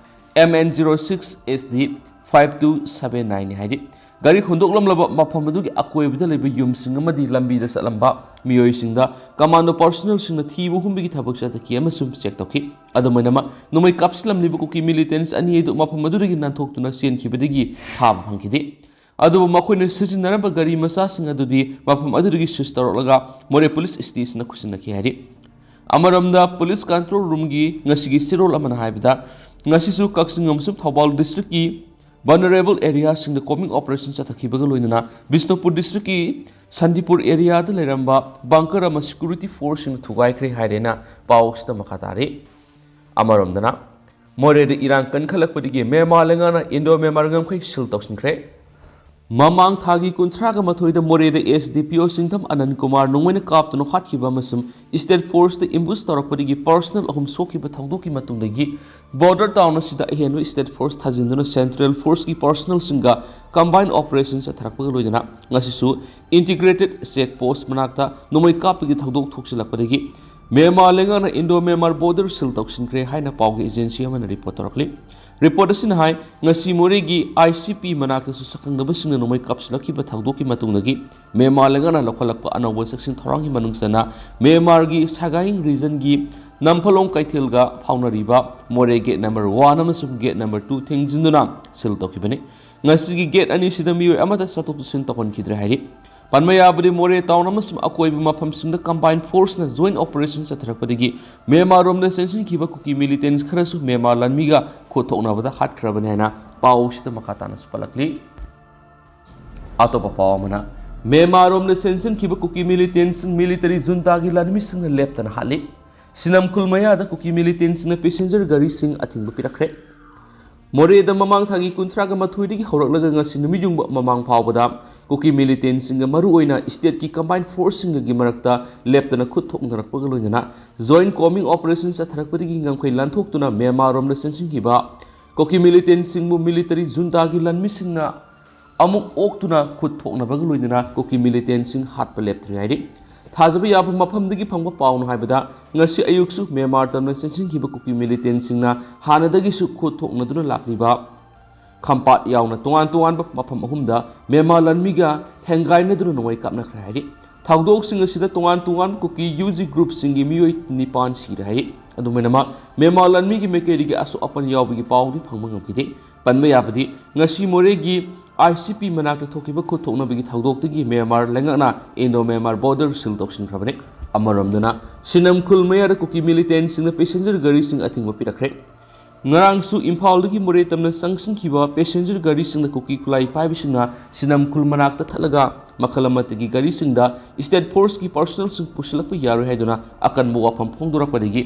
M N zero six S D five two seven ꯅꯥꯏꯟꯅꯤ ꯍꯥꯏꯔꯤ꯫ ꯒꯥꯔꯤ ꯍꯣꯟꯗꯣꯛꯂꯝꯂꯕ ꯃꯐꯝ ꯑꯗꯨꯒꯤ ꯑꯀꯣꯏꯕꯗ ꯂꯩꯕ ꯌꯨꯝꯁꯤꯡ ꯑꯃꯗꯤ ꯂꯝꯕꯤꯗ ꯆꯠꯂꯝꯕ ꯃꯤꯑꯣꯏꯁꯤꯡꯗ ꯀꯃꯥꯟꯗꯣ ꯄꯔꯁꯣꯅꯦꯜꯁꯤꯡꯅ ꯊꯤꯕ ꯍꯨꯝꯕꯒꯤ ꯊꯕꯛ ꯆꯠꯊꯈꯤ ꯑꯃꯁꯨꯡ ꯆꯦꯛ ꯇꯧꯈꯤ꯫ ꯑꯗꯨꯝ ꯑꯣꯏꯅꯃꯛ, ꯅꯣꯡꯃꯩ ꯀꯥꯞꯁꯤꯜꯂꯝꯂꯤꯕ ꯀꯨꯀꯤ ꯃꯤꯂꯤꯇꯦꯟꯁ ꯑꯅꯤ ꯑꯗꯨ ꯃꯐꯝ ꯑꯗꯨꯗꯒꯤ ꯅꯥꯟꯊꯣꯛꯇꯨꯅ ꯆꯦꯟꯈꯤꯕꯗꯒꯤ ꯐꯥꯕ ꯐꯪꯈꯤꯗꯦ꯫ ꯑꯗꯨꯕꯨ ꯃꯈꯣꯏꯅ ꯁꯤꯖꯤꯟꯅꯔꯝꯕ ꯒꯥꯔꯤ ꯃꯆꯥꯁꯤꯡ ꯑꯗꯨꯗꯤ ꯃꯐꯝ ꯑꯗꯨꯗꯒꯤ ꯁꯤꯖ ꯇꯧꯔꯛꯂꯒ ꯃꯣꯔꯦ ꯄꯨꯂꯤꯁ ꯁ꯭ꯇꯦꯁꯟꯗ ꯈꯨꯠꯁꯤꯟꯅꯈꯤ ꯍꯥꯏꯔꯤ꯫ ꯑꯃꯔꯣꯝꯗ, ꯄꯨꯂꯤꯁ ꯀꯟꯇ꯭ꯔꯣꯜ ꯔꯨꯝꯒꯤ ꯉꯁꯤꯒꯤ ꯆꯦꯔꯣꯜ ꯑꯃꯅ ꯍꯥꯏꯕꯗ, ꯉꯁꯤꯁꯨ ꯀꯛꯆꯤꯡ ꯑꯃꯁꯨꯡ ꯊꯧꯕꯥꯜ ꯗꯤꯁꯇ꯭ꯔꯤꯛꯀꯤ ꯚꯜꯅꯔꯦꯕꯜ ꯑꯦꯔꯤꯌꯥꯁꯤꯡꯗ ꯀꯣꯝꯕꯤꯡ ꯑꯣꯄꯔꯦꯁꯟ ꯆꯠꯊꯈꯤꯕꯒ ꯂꯣꯏꯅꯅ ꯕꯤꯁꯅꯨꯄꯨꯔ ꯗꯤꯁꯇ꯭ꯔꯤꯛꯀꯤ ꯁꯟꯗꯤꯄꯨꯔ ꯑꯦꯔꯤꯌꯥꯗ ꯂꯩꯔꯝꯕ ꯕꯪꯀꯔ ꯑꯃ ꯁꯤꯀ꯭ꯌꯨꯔꯤꯇꯤ ꯐꯣꯔꯁꯁꯤꯡꯅ ꯊꯨꯒꯥꯏꯈ꯭ꯔꯦ ꯍꯥꯏꯔꯦꯅ ꯄꯥꯎ ꯑꯁꯤꯗ ꯃꯈꯥ ꯇꯥꯔꯤ꯫ ꯑꯃꯔꯣꯝꯗꯅ, ꯃꯣꯔꯦꯗ ꯏꯔꯥꯡ ꯀꯟꯈꯠꯂꯛꯄꯗꯒꯤ ꯃ꯭ꯌꯥꯟꯃꯥꯔ ꯂꯩꯉꯥꯛꯅ ꯏꯟꯗꯣ ꯃ꯭ꯌꯥꯟꯃꯥꯔ ꯉꯝꯈꯩ ꯁꯤꯜ ꯇꯧꯁꯤꯟꯈ꯭ꯔꯦ꯫ ꯃꯃꯥꯡ ꯊꯥꯒꯤ ꯀꯨꯟꯊ꯭ꯔꯥꯒ ꯃꯥꯊꯣꯏꯗ ꯃꯣꯔꯦꯗ ꯑꯦꯁ ꯗꯤ ꯄꯤ ꯑꯣ ꯁꯤꯡꯊꯝ ꯑꯅꯟ ꯀꯨꯃꯥꯔ ꯅꯣꯡꯃꯩꯅ ꯀꯥꯞꯇꯨꯅ ꯍꯥꯠꯈꯤꯕ ꯑꯃꯁꯨꯡ ꯁ꯭ꯇꯦꯠ ꯐꯣꯔꯁꯇ ꯑꯦꯝꯕꯨꯁ ꯇꯧꯔꯛꯄꯗꯒꯤ ꯄꯔꯁꯅꯦꯜ ꯑꯍꯨꯝ ꯁꯣꯛꯈꯤꯕ ꯊꯧꯗꯣꯛꯀꯤ ꯃꯇꯨꯡꯗꯒꯤ ꯕꯣꯔꯗꯔ ꯇꯥꯎꯟ ꯑꯁꯤꯗ ꯑꯍꯦꯟꯕ ꯁ꯭ꯇꯦꯠ ꯐꯣꯔꯁ ꯊꯥꯖꯤꯟꯗꯨꯅ ꯁꯦꯟꯇ꯭ꯔꯦꯜ ꯐꯣꯔꯁꯀꯤ ꯄꯔꯁꯅꯦꯜꯁꯤꯡꯒ ꯀꯝꯕꯥꯏꯟ ꯑꯣꯄꯔꯦꯁꯟ ꯆꯠꯊꯔꯛꯄꯒ ꯂꯣꯏꯅꯅ ꯉꯁꯤꯁꯨ ꯏꯟꯇꯤꯒ꯭ꯔꯦꯇꯦꯗ ꯆꯦꯛ ꯄꯣꯁ ꯃꯅꯥꯛꯇ ꯅꯣꯡꯃꯩ ꯀꯥꯞꯄꯒꯤ ꯊꯧꯗꯣꯛ ꯊꯣꯛꯆꯤꯜꯂꯛꯄꯗꯒꯤ ꯃ꯭ꯌꯥꯟꯃꯥꯔ ꯂꯩꯉꯥꯛꯅ ꯏꯟꯗꯣ ꯃ꯭ꯌꯥꯟꯃꯥꯔ ꯕꯣꯔꯗꯔ ꯁꯤꯜ ꯇꯧꯁꯤꯟꯈ꯭ꯔꯦ ꯍꯥꯏꯅ ꯄꯥꯎꯒꯤ ꯑꯦꯖꯦꯟꯁꯤ ꯑꯃꯅ ꯔꯤꯄꯣꯔꯠ ꯇꯧꯔꯛꯂꯤ꯫ ꯔꯤꯄꯣꯔꯠ ꯑꯁꯤꯅ ꯍꯥꯏ, ꯉꯁꯤ ꯃꯣꯔꯦꯒꯤ ꯑꯥꯏ ꯁꯤ ꯄꯤ ꯃꯅꯥꯛꯇꯁꯨ ꯁꯛꯈꯪꯗꯕꯁꯤꯡꯅ ꯅꯣꯡꯃꯩ ꯀꯥꯞꯁꯤꯜꯂꯛꯈꯤꯕ ꯊꯧꯗꯣꯛꯀꯤ ꯃꯇꯨꯡꯗꯒꯤ ꯃ꯭ꯌꯥꯟꯃꯥꯔ ꯂꯩꯉꯥꯛꯅ ꯂꯧꯈꯠꯂꯛꯄ ꯑꯅꯧꯕ ꯆꯦꯛꯁꯤꯟ ꯊꯧꯔꯥꯡꯒꯤ ꯃꯅꯨꯡ ꯆꯟꯅ ꯃ꯭ꯌꯥꯟꯃꯥꯔꯒꯤ ꯁꯒꯥꯏꯡ ꯔꯤꯖꯟꯒꯤ ꯅꯝꯐꯂꯣꯡ ꯀꯩꯊꯦꯜꯒ ꯐꯥꯎꯅꯔꯤꯕ ꯃꯣꯔꯦ ꯒꯦꯠ ꯅꯝꯕꯔ ꯋꯥꯟ ꯑꯃꯁꯨꯡ ꯒꯦꯠ ꯅꯝꯕꯔ ꯇꯨ ꯊꯤꯡꯖꯤꯟꯗꯨꯅ ꯁꯤꯜ ꯇꯧꯈꯤꯕꯅꯤ꯫ ꯉꯁꯤꯒꯤ ꯒꯦꯠ ꯑꯅꯤꯁꯤꯗ ꯃꯤꯑꯣꯏ ꯑꯃꯠꯇ ꯆꯠꯊꯣꯛ ꯆꯠꯁꯤꯟ ꯇꯧꯍꯟꯈꯤꯗ꯭ꯔꯦ ꯍꯥꯏꯔꯤ꯫ ꯄꯟꯕ ꯌꯥꯕꯗꯤ, ꯃꯣꯔꯦ ꯇꯥꯎꯟ ꯑꯃꯁꯨꯡ ꯑꯀꯣꯏꯕ ꯃꯐꯝꯁꯤꯡꯗ ꯀꯝꯕꯥꯏꯟ ꯐꯣꯔꯁꯅ ꯖꯣꯏꯟ ꯑꯣꯄꯔꯦꯁꯟ ꯆꯠꯊꯔꯛꯄꯗꯒꯤ ꯃ꯭ꯌꯥꯟꯃꯥꯔ ꯔꯣꯝꯗ ꯆꯦꯟꯁꯤꯟꯈꯤꯕ ꯀꯨꯀꯤ ꯃꯤꯂꯤꯇꯦꯟꯁ ꯈꯔꯁꯨ ꯃ꯭ꯌꯥꯟꯃꯥꯔ ꯂꯥꯟꯃꯤꯒ ꯈꯨꯠ ꯊꯣꯛꯅꯕꯗ ꯍꯥꯠꯈ꯭ꯔꯕꯅꯤ ꯍꯥꯏꯅ ꯄꯥꯎꯁꯤꯗ ꯃꯈꯥ ꯇꯥꯅꯁꯨ ꯄꯜꯂꯛꯂꯤ꯫ ꯑꯇꯣꯞꯄ ꯄꯥꯎ ꯑꯃꯅ, ꯃ꯭ꯌꯥꯟꯃꯥꯔ ꯔꯣꯝꯗ ꯆꯦꯟꯁꯤꯟꯈꯤꯕ ꯀꯨꯀꯤ ꯃꯤꯂꯤꯇꯦꯟꯁꯤꯡ ꯃꯤꯂꯤꯇꯔꯤ ꯖꯨꯟꯇꯥꯒꯤ ꯂꯥꯟꯃꯤꯁꯤꯡꯅ ꯂꯦꯞꯇꯅ ꯍꯥꯠꯂꯤ꯫ ꯁꯤꯅꯝꯈꯨꯜ ꯃꯌꯥꯗ ꯀꯨꯀꯤ ꯃꯤꯂꯤꯇꯦꯟꯁꯤꯡꯅ ꯄꯦꯁꯦꯟꯖꯔ ꯒꯥꯔꯤꯁꯤꯡ ꯑꯊꯤꯡꯕ ꯄꯤꯔꯛꯈ꯭ꯔꯦ꯫ ꯃꯣꯔꯦꯗ ꯃꯃꯥꯡ ꯊꯥꯒꯤ ꯀꯨꯟꯊ꯭ꯔꯥꯒ ꯃꯥꯊꯣꯏꯗꯒꯤ ꯍꯧꯔꯛꯂꯒ ꯉꯁꯤ ꯅꯨꯃꯤꯠ ꯌꯨꯡꯕ ꯃꯃꯥꯡ ꯐꯥꯎꯕꯗ ꯀꯨꯀꯤ ꯃꯤꯂꯤꯇꯦꯟꯁꯤꯡꯒ ꯃꯔꯨꯑꯣꯏꯅ ꯁ꯭ꯇꯦꯠꯀꯤ ꯀꯝꯕꯥꯏꯟ ꯐꯣꯔꯁꯁꯤꯡꯒꯒꯤ ꯃꯔꯛꯇ ꯂꯦꯞꯇꯅ ꯈꯨꯠ ꯊꯣꯛꯅꯔꯛꯄꯒ ꯂꯣꯏꯅꯅ ꯖꯣꯏꯟ ꯀꯣꯃꯤꯡ ꯑꯣꯄꯔꯦꯁꯟ ꯆꯠꯊꯔꯛꯄꯗꯒꯤ ꯉꯝꯈꯩ ꯂꯥꯟꯊꯣꯛꯇꯨꯅ ꯃ꯭ꯌꯥꯟꯃꯥꯔ ꯔꯣꯝꯗ ꯆꯦꯟꯁꯤꯟꯈꯤꯕ ꯀꯨꯀꯤ ꯃꯤꯂꯤꯇꯦꯟꯁꯤꯡꯕꯨ ꯃꯤꯂꯤꯇꯔꯤ ꯖꯨꯟꯇꯥꯒꯤ ꯂꯥꯟꯃꯤꯁꯤꯡꯅ ꯑꯃꯨꯛ ꯑꯣꯛꯇꯨꯅ ꯈꯨꯠ ꯊꯣꯛꯅꯕꯒ ꯂꯣꯏꯅꯅ ꯀꯨꯀꯤ ꯃꯤꯂꯤꯇꯦꯟꯁꯤꯡ ꯍꯥꯠꯄ ꯂꯦꯞꯇ꯭ꯔꯤ ꯍꯥꯏꯔꯤ꯫ ꯊꯥꯖꯕ ꯌꯥꯕ ꯃꯐꯝꯗꯒꯤ ꯐꯪꯕ ꯄꯥꯎꯅ ꯍꯥꯏꯕꯗ, ꯉꯁꯤ ꯑꯌꯨꯛꯁꯨ ꯃ꯭ꯌꯥꯟꯃꯥꯔ ꯇꯝꯅ ꯆꯦꯟꯁꯤꯟꯈꯤꯕ ꯀꯨꯀꯤ ꯃꯤꯂꯤꯇꯦꯟꯁꯤꯡꯅ ꯍꯥꯟꯅꯗꯒꯤꯁꯨ ꯈꯨꯠ ꯊꯣꯛꯅꯗꯨꯅ ꯂꯥꯛꯂꯤꯕ ꯈꯝꯄꯥꯠ ꯌꯥꯎꯅ ꯇꯣꯉꯥꯟ ꯇꯣꯉꯥꯟꯕ ꯃꯐꯝ ꯑꯍꯨꯝꯗ ꯃ꯭ꯌꯥꯟꯃꯥꯔ ꯂꯥꯟꯃꯤꯒ ꯊꯦꯡꯒꯥꯏꯅꯗꯨꯅ ꯅꯣꯡꯃꯩ ꯀꯥꯞꯅꯈ꯭ꯔꯦ ꯍꯥꯏꯔꯤ꯫ ꯊꯧꯗꯣꯛꯁꯤꯡ ꯑꯁꯤꯗ ꯇꯣꯉꯥꯟ ꯇꯣꯉꯥꯟꯕ ꯀꯨꯀꯤ ꯌꯨ ꯖꯤ ꯒ꯭ꯔꯨꯞꯁꯤꯡꯒꯤ ꯃꯤꯑꯣꯏ ꯅꯤꯄꯥꯟ ꯁꯤꯔꯦ ꯍꯥꯏꯔꯤ꯫ ꯑꯗꯨꯃꯥꯏꯅꯃꯛ ꯃ꯭ꯌꯥꯟꯃꯥꯔ ꯂꯥꯟꯃꯤꯒꯤ ꯃꯥꯏꯀꯩꯗꯒꯤ ꯑꯁꯣꯛ ꯑꯄꯟ ꯌꯥꯎꯕꯒꯤ ꯄꯥꯎꯗꯤ ꯐꯪꯕ ꯉꯝꯈꯤꯗꯦ꯫ ꯄꯟꯕ ꯌꯥꯕꯗꯤ, ꯉꯁꯤ ꯃꯣꯔꯦꯒꯤ ꯑꯥꯏ ꯁꯤ ꯄꯤ ꯃꯅꯥꯛꯇ ꯊꯣꯛꯈꯤꯕ ꯈꯨꯠ ꯊꯣꯛꯅꯕꯒꯤ ꯊꯧꯗꯣꯛꯇꯒꯤ ꯃ꯭ꯌꯥꯟꯃꯥꯔ ꯂꯩꯉꯥꯛꯅ ꯏꯟꯗꯣ ꯃ꯭ꯌꯥꯟꯃꯥꯔ ꯕꯣꯔꯗꯔ ꯁꯤꯜ ꯇꯧꯁꯤꯟꯈ꯭ꯔꯕꯅꯤ꯫ ꯑꯃꯔꯣꯝꯗꯅ, ꯁꯤꯅꯝꯈꯨꯜ ꯃꯌꯥꯗ ꯀꯨꯀꯤ ꯃꯤꯂꯤꯇꯦꯟꯁꯤꯡꯅ ꯄꯦꯁꯦꯟꯖꯔ ꯒꯥꯔꯤꯁꯤꯡ ꯑꯊꯤꯡꯕ ꯄꯤꯔꯛꯈ꯭ꯔꯦ꯫ ꯉꯔꯥꯡꯁꯨ ꯏꯝꯐꯥꯜꯗꯒꯤ ꯃꯣꯔꯦ ꯇꯝꯅ ꯆꯪꯁꯤꯟꯈꯤꯕ ꯄꯦꯁꯦꯟꯖꯔ ꯒꯥꯔꯤꯁꯤꯡꯗ ꯀꯨꯀꯤ ꯈꯨꯠꯂꯥꯏ ꯄꯥꯏꯕꯁꯤꯡꯅ ꯁꯤꯅꯝꯈꯨꯜ ꯃꯅꯥꯛꯇ ꯊꯠꯂꯒ ꯃꯈꯜ ꯑꯃꯠꯇꯒꯤ ꯒꯥꯔꯤꯁꯤꯡꯗ ꯁ꯭ꯇꯦꯠ ꯐꯣꯔꯁꯀꯤ ꯄꯔꯁꯣꯅꯦꯜꯁꯤꯡ ꯄꯨꯁꯤꯜꯂꯛꯄ ꯌꯥꯔꯣꯏ ꯍꯥꯏꯗꯨꯅ ꯑꯀꯟꯕ ꯋꯥꯐꯝ ꯐꯣꯡꯗꯣꯔꯛꯄꯗꯒꯤ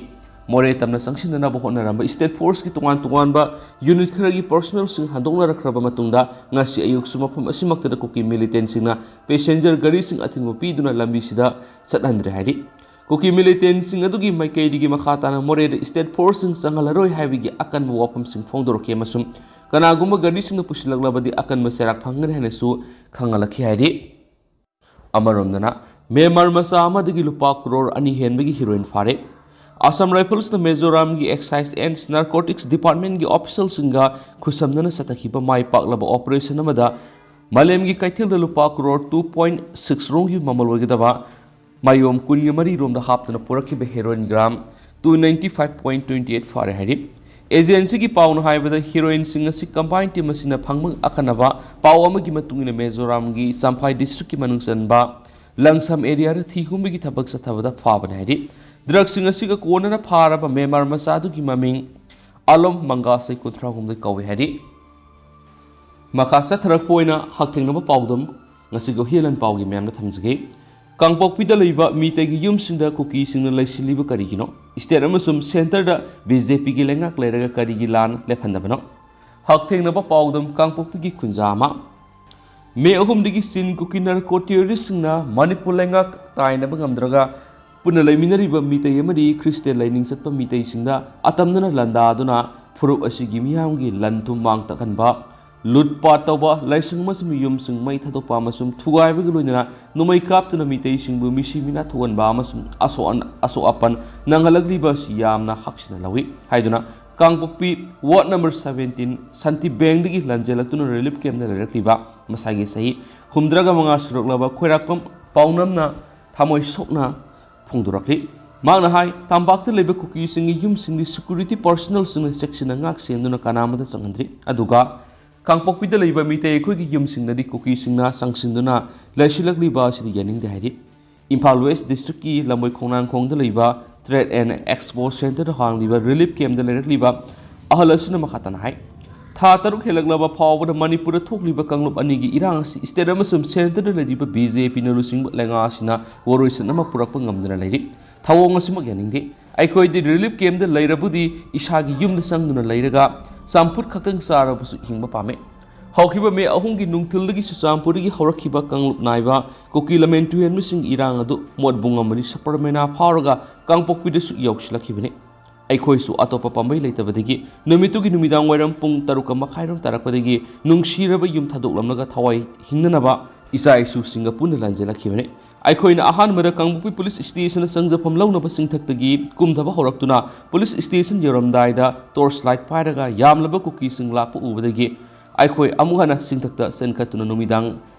ꯃꯣꯔꯦ ꯇꯝꯅ ꯆꯪꯁꯤꯟꯅꯅꯕ ꯍꯣꯠꯅꯔꯝꯕ state forceꯀꯤ ꯇꯣꯉꯥꯟ ꯇꯣꯉꯥꯟꯕ unit ꯈꯔꯒꯤ personnelꯁꯤꯡ ꯍꯟꯗꯣꯛꯅꯔꯛꯈ꯭ꯔꯕ ꯃꯇꯨꯡꯗ ꯉꯁꯤ ꯑꯌꯨꯛꯁꯨ ꯃꯐꯝ ꯑꯁꯤꯃꯛꯇꯗ ꯀꯨꯀꯤ militantꯁꯤꯡꯅ passenger ꯒꯥꯔꯤꯁꯤꯡ ꯑꯊꯤꯡꯕ ꯄꯤꯗꯨꯅ ꯂꯝꯕꯤꯁꯤꯗ ꯆꯠꯍꯟꯗ꯭ꯔꯦ ꯍꯥꯏꯔꯤ꯫ ꯀꯨꯀꯤ militantꯁꯤꯡ ꯑꯗꯨꯒꯤ ꯃꯥꯏꯀꯩꯗꯒꯤ ꯃꯈꯥ ꯇꯥꯅ ꯃꯣꯔꯦꯗ state forceꯁꯤꯡ ꯆꯪꯍꯜꯂꯔꯣꯏ ꯍꯥꯏꯕꯒꯤ ꯑꯀꯟꯕ ꯋꯥꯐꯝꯁꯤꯡ ꯐꯣꯡꯗꯣꯔꯛꯈꯤ ꯑꯃꯁꯨꯡ ꯀꯅꯥꯒꯨꯝꯕ ꯒꯥꯔꯤꯁꯤꯡꯅ ꯄꯨꯁꯤꯜꯂꯛꯂꯕꯗꯤ ꯑꯀꯟꯕ ꯆꯩꯔꯥꯛ ꯐꯪꯒꯅꯤ ꯍꯥꯏꯅꯁꯨ ꯈꯪꯍꯜꯂꯛꯈꯤ ꯍꯥꯏꯔꯤ꯫ ꯑꯃꯔꯣꯝꯗꯅ ꯃ꯭ꯌꯥꯟꯃꯥꯔ ꯃꯆꯥ ꯑꯃꯗꯒꯤ ꯂꯨꯄꯥ ꯀ꯭ꯔꯣꯔ ꯑꯅꯤ ꯍꯦꯟꯕꯒꯤ heroin ꯐꯥꯔꯦ꯫ Assam Riflesꯅ ꯃꯤꯖꯣꯔꯥꯝꯒꯤ Excise and Narcotics Departmentꯀꯤ officialꯁꯤꯡꯒ ꯈꯨꯠꯁꯝꯅꯅ ꯆꯠꯊꯈꯤꯕ ꯃꯥꯏ ꯄꯥꯛꯂꯕ operation ꯑꯃꯗ ꯃꯥꯂꯦꯝꯒꯤ ꯀꯩꯊꯦꯜꯗ ꯂꯨꯄꯥ ꯀ꯭ꯔꯣꯔ two point six ꯔꯣꯝꯒꯤ ꯃꯃꯜ ꯑꯣꯏꯒꯗꯕ ꯃꯥꯏꯌꯣꯝ ꯀꯨꯟꯒ ꯃꯔꯤ ꯔꯣꯝꯗ ꯍꯥꯞꯇꯨꯅ ꯄꯨꯔꯛꯈꯤꯕ heroin gram two ninety five point twenty eight ꯐꯥꯔꯦ ꯍꯥꯏꯔꯤ꯫ Agencyꯒꯤ ꯄꯥꯎꯅ ꯍꯥꯏꯕꯗ heroinꯁꯤꯡ ꯑꯁꯤ combined team ꯑꯁꯤꯅ ꯐꯪꯕ ꯑꯈꯟꯅꯕ ꯄꯥꯎ ꯑꯃꯒꯤ ꯃꯇꯨꯡ ꯏꯟꯅ ꯃꯤꯖꯣꯔꯥꯝꯒꯤ ꯆꯝꯐꯥꯏ districtꯀꯤ ꯃꯅꯨꯡ ꯆꯟꯕ ꯂꯪꯁꯝ areaꯗ ꯊꯤ ꯍꯨꯝꯕꯒꯤ ꯊꯕꯛ ꯆꯠꯊꯕꯗ ꯐꯥꯕꯅꯤ ꯍꯥꯏꯔꯤ꯫ Drugꯁꯤꯡ ꯑꯁꯤꯒ ꯀꯣꯟꯅꯅ ꯐꯥꯔꯕ ꯃ꯭ꯌꯥꯟꯃꯥꯔ ꯃꯆꯥ ꯑꯗꯨꯒꯤ ꯃꯃꯤꯡ ꯑꯂꯣꯝ ꯃꯪꯒꯥꯁꯩ ꯀꯨꯟꯊ꯭ꯔꯥ ꯍꯨꯝꯗꯣꯏ ꯀꯧꯏ ꯍꯥꯏꯔꯤ꯫ ꯃꯈꯥ ꯆꯠꯊꯔꯛꯄ ꯑꯣꯏꯅ ꯍꯛꯊꯦꯡꯅꯅ ꯄꯥꯎꯗꯝ ꯉꯁꯤꯒꯤ ꯍꯨꯏꯌꯦꯟ ꯂꯥꯟ ꯄꯥꯎꯒꯤ ꯃꯌꯥꯝꯗ ꯊꯝꯖꯒꯦ꯫ ꯀꯥꯡꯄꯣꯛꯄꯤꯗ ꯂꯩꯕ ꯃꯤꯇꯩꯒꯤ ꯌꯨꯝꯁꯤꯡꯗ ꯀꯨꯀꯤꯁꯤꯡꯅ ꯂꯩꯁꯤꯜꯂꯤꯕ ꯀꯔꯤꯒꯤꯅꯣ? State ꯑꯃꯁꯨꯡ centreꯗ BJPꯒꯤ ꯂꯩꯉꯥꯛ ꯂꯩꯔꯒ ꯀꯔꯤꯒꯤ ꯂꯥꯟ ꯂꯦꯞꯍꯟꯗꯕꯅꯣ? ꯍꯛꯊꯦꯡꯅꯕ ꯄꯥꯎꯗꯝ ꯀꯥꯡꯄꯣꯛꯄꯤꯒꯤ ꯈꯨꯟꯖꯥ ꯑꯃ꯫ ꯃꯦ ꯑꯍꯨꯝꯗꯒꯤ ꯆꯤꯟ ꯀꯨꯀꯤ narco terroristꯁꯤꯡꯅ ꯃꯅꯤꯄꯨꯔ ꯂꯩꯉꯥꯛ ꯇꯥꯏꯅꯕ ꯉꯝꯗ꯭ꯔꯒ ꯄꯨꯟꯅ ꯂꯩꯃꯤꯟꯅꯔꯤꯕ ꯃꯤꯇꯩ ꯑꯃꯗꯤ ꯈ꯭ꯔꯤꯁꯇꯤꯌꯥꯟ ꯂꯥꯏꯅꯤꯡ ꯆꯠꯄ ꯃꯤꯇꯩꯁꯤꯡꯗ ꯑꯇꯝꯅꯅ ꯂꯥꯟꯗꯥꯗꯨꯅ ꯐꯨꯔꯨꯞ ꯑꯁꯤꯒꯤ ꯃꯤꯌꯥꯝꯒꯤ ꯂꯟ ꯊꯨꯝ ꯃꯥꯡ ꯇꯥꯛꯍꯟꯕ, ꯂꯨꯠ ꯄꯥꯠ ꯇꯧꯕ, ꯂꯥꯏꯁꯪ ꯑꯃꯁꯨꯡ ꯌꯨꯝꯁꯤꯡ ꯃꯩ ꯊꯥꯗꯣꯛꯄ ꯑꯃꯁꯨꯡ ꯊꯨꯒꯥꯏꯕꯒ ꯂꯣꯏꯅꯅ ꯅꯣꯡꯃꯩ ꯀꯥꯞꯇꯨꯅ ꯃꯤꯇꯩꯁꯤꯡꯕꯨ ꯃꯤꯁꯤ ꯃꯤꯅꯥ ꯊꯣꯛꯍꯟꯕ ꯑꯃꯁꯨꯡ ꯑꯁꯣꯛ ꯑꯁꯣꯛ ꯑꯄꯟ ꯅꯪꯍꯜꯂꯛꯂꯤꯕ ꯑꯁꯤ ꯌꯥꯝꯅ ꯍꯛꯁꯤꯟꯅ ꯂꯧꯏ ꯍꯥꯏꯗꯨꯅ ꯀꯥꯡꯄꯣꯛꯄꯤ ward number seventeen ꯁꯥꯟꯇꯤ ꯕꯦꯡꯗꯒꯤ ꯂꯥꯟꯖꯦꯜꯂꯛꯇꯨꯅ relief campꯇ ꯂꯩꯔꯛꯂꯤꯕ ꯃꯁꯥꯒꯤ ꯆꯍꯤ ꯍꯨꯝꯗ꯭ꯔꯥꯒ ꯃꯉꯥ ꯁꯨꯔꯛꯂꯕ ꯈꯣꯏꯔꯥꯛꯄꯝ ꯄꯥꯎꯅꯝꯅ ꯊꯃꯣꯏ ꯁꯣꯛꯅ ꯐꯣꯡꯗꯣꯔꯛꯂꯤ꯫ ꯃꯍꯥꯛꯅ ꯍꯥꯏ, ꯇꯝꯄꯥꯛꯇ ꯂꯩꯕ ꯀꯨꯀꯤꯁꯤꯡꯒꯤ ꯌꯨꯝꯁꯤꯡꯗꯤ security personnelꯁꯤꯡꯅ ꯆꯦꯛꯁꯤꯟꯅ ꯉꯥꯛ ꯁꯦꯟꯗꯨꯅ ꯀꯅꯥ ꯑꯃꯠꯇ ꯆꯪꯍꯟꯗ꯭ꯔꯤ꯫ ꯑꯗꯨꯒ ꯀꯥꯡꯄꯣꯛꯄꯤꯗ ꯂꯩꯕ ꯃꯤꯇꯩ ꯑꯩꯈꯣꯏꯒꯤ ꯌꯨꯝꯁꯤꯡꯗꯗꯤ ꯀꯨꯀꯤꯁꯤꯡꯅ ꯆꯪꯁꯤꯟꯗꯨꯅ ꯂꯩꯁꯤꯜꯂꯛꯂꯤꯕ ꯑꯁꯤꯗ ꯌꯥꯅꯤꯡꯗꯦ ꯍꯥꯏꯔꯤ꯫ ꯏꯝꯐꯥꯜ West districtꯀꯤ ꯂꯝꯕꯣꯏ ꯈꯣꯡꯅꯥꯡꯈꯣꯡꯗ ꯂꯩꯕ Trade and Expo Centreꯗ ꯍꯥꯡꯂꯤꯕ relief campꯇ ꯂꯩꯔꯛꯂꯤꯕ ꯑꯍꯜ ꯑꯁꯤꯅ ꯃꯈꯥ ꯇꯥꯅ ꯍꯥꯏ, ꯊꯥ ꯇꯔꯨꯛ ꯍꯦꯜꯂꯛꯂꯕ ꯐꯥꯎꯕꯗ ꯃꯅꯤꯄꯨꯔꯗ ꯊꯣꯛꯂꯤꯕ ꯀꯥꯡꯂꯨꯞ ꯑꯅꯤꯒꯤ ꯏꯔꯥꯡ ꯑꯁꯤ state ꯑꯃꯁꯨꯡ centreꯗ ꯂꯩꯔꯤꯕ BJPꯅ ꯂꯨꯆꯤꯡꯕ ꯂꯩꯉꯥꯛ ꯑꯁꯤꯅ ꯋꯥꯔꯣꯏꯁꯤꯟ ꯑꯃ ꯄꯨꯔꯛꯄ ꯉꯝꯗꯅ ꯂꯩꯔꯤ꯫ ꯊꯧꯑꯣꯡ ꯑꯁꯤꯃꯛ ꯌꯥꯅꯤꯡꯗꯦ꯫ ꯑꯩꯈꯣꯏꯗꯤ ꯔꯤꯂꯤꯐ ꯀꯦꯝꯞꯇ ꯂꯩꯔꯕꯨꯗꯤ ꯏꯁꯥꯒꯤ ꯌꯨꯝꯗ ꯆꯪꯗꯨꯅ ꯂꯩꯔꯒ ꯆꯝꯐꯨꯠ ꯈꯛꯇꯪ ꯆꯥꯔꯕꯁꯨ ꯍꯤꯡꯕ ꯄꯥꯝꯃꯤ꯫ ꯍꯧꯈꯤꯕ ꯃꯦ ꯑꯍꯨꯝꯒꯤ ꯅꯨꯡꯊꯤꯜꯗꯒꯤ ꯆꯨꯔꯆꯥꯟꯄꯨꯔꯗꯒꯤ ꯍꯧꯔꯛꯈꯤꯕ ꯀꯥꯡꯂꯨꯞ ꯅꯥꯏꯕ ꯀꯨꯀꯤ ꯂꯝꯍꯦꯟ ꯇꯨꯍꯦꯟꯕꯁꯤꯡꯒꯤ ꯏꯔꯥꯡ ꯑꯗꯨ ꯃꯣꯠꯕꯨꯡ ꯑꯃꯗꯤ ꯁꯄꯔꯃꯦꯅꯥ ꯐꯥꯎꯔꯒ ꯀꯥꯡꯄꯣꯛꯄꯤꯗꯁꯨ ꯌꯧꯁꯤꯜꯂꯛꯈꯤꯕꯅꯤ꯫ ꯑꯩꯈꯣꯏꯁꯨ ꯑꯇꯣꯞꯄ ꯄꯥꯝꯕꯩ ꯂꯩꯇꯕꯗꯒꯤ ꯅꯨꯃꯤꯠꯇꯨꯒꯤ ꯅꯨꯃꯤꯗꯥꯡ ꯋꯥꯏꯔꯝ ꯄꯨꯡ ꯇꯔꯨꯛꯀ ꯃꯈꯥꯏꯔꯣꯝ ꯇꯥꯔꯛꯄꯗꯒꯤ ꯅꯨꯡꯁꯤꯔꯕ ꯌꯨꯝ ꯊꯥꯗꯣꯛꯂꯝꯂꯒ ꯊꯋꯥꯏ ꯍꯤꯡꯅꯅꯕ ꯏꯆꯥ ꯏꯁꯨꯁꯤꯡꯒ ꯄꯨꯟꯅ ꯂꯥꯟꯖꯦꯜꯂꯛꯈꯤꯕꯅꯤ꯫ ꯑꯩꯈꯣꯏꯅ ꯑꯍꯥꯟꯕꯗ ꯀꯥꯡꯄꯣꯛꯄꯤ ꯄꯨꯂꯤꯁ ꯁ꯭ꯇꯦꯁꯟꯗ ꯆꯪꯖꯐꯝ ꯂꯧꯅꯕ ꯆꯤꯡꯊꯛꯇꯒꯤ ꯀꯨꯝꯊꯕ ꯍꯧꯔꯛꯇꯨꯅ ꯄꯨꯂꯤꯁ ꯁ꯭ꯇꯦꯁꯟ ꯌꯧꯔꯝꯗꯥꯏꯗ ꯇꯣꯔꯆ ꯂꯥꯏꯠ ꯄꯥꯏꯔꯒ ꯌꯥꯝꯂꯕ ꯀꯨꯀꯤꯁꯤꯡ ꯂꯥꯛꯄ ꯎꯕꯗꯒꯤ ꯑꯩꯈꯣꯏ ꯑꯃꯨꯛ ꯍꯟꯅ ꯆꯤꯡꯊꯛꯇ ꯆꯦꯟꯈꯠꯇꯨꯅ ꯅꯨꯃꯤꯗꯥꯡ,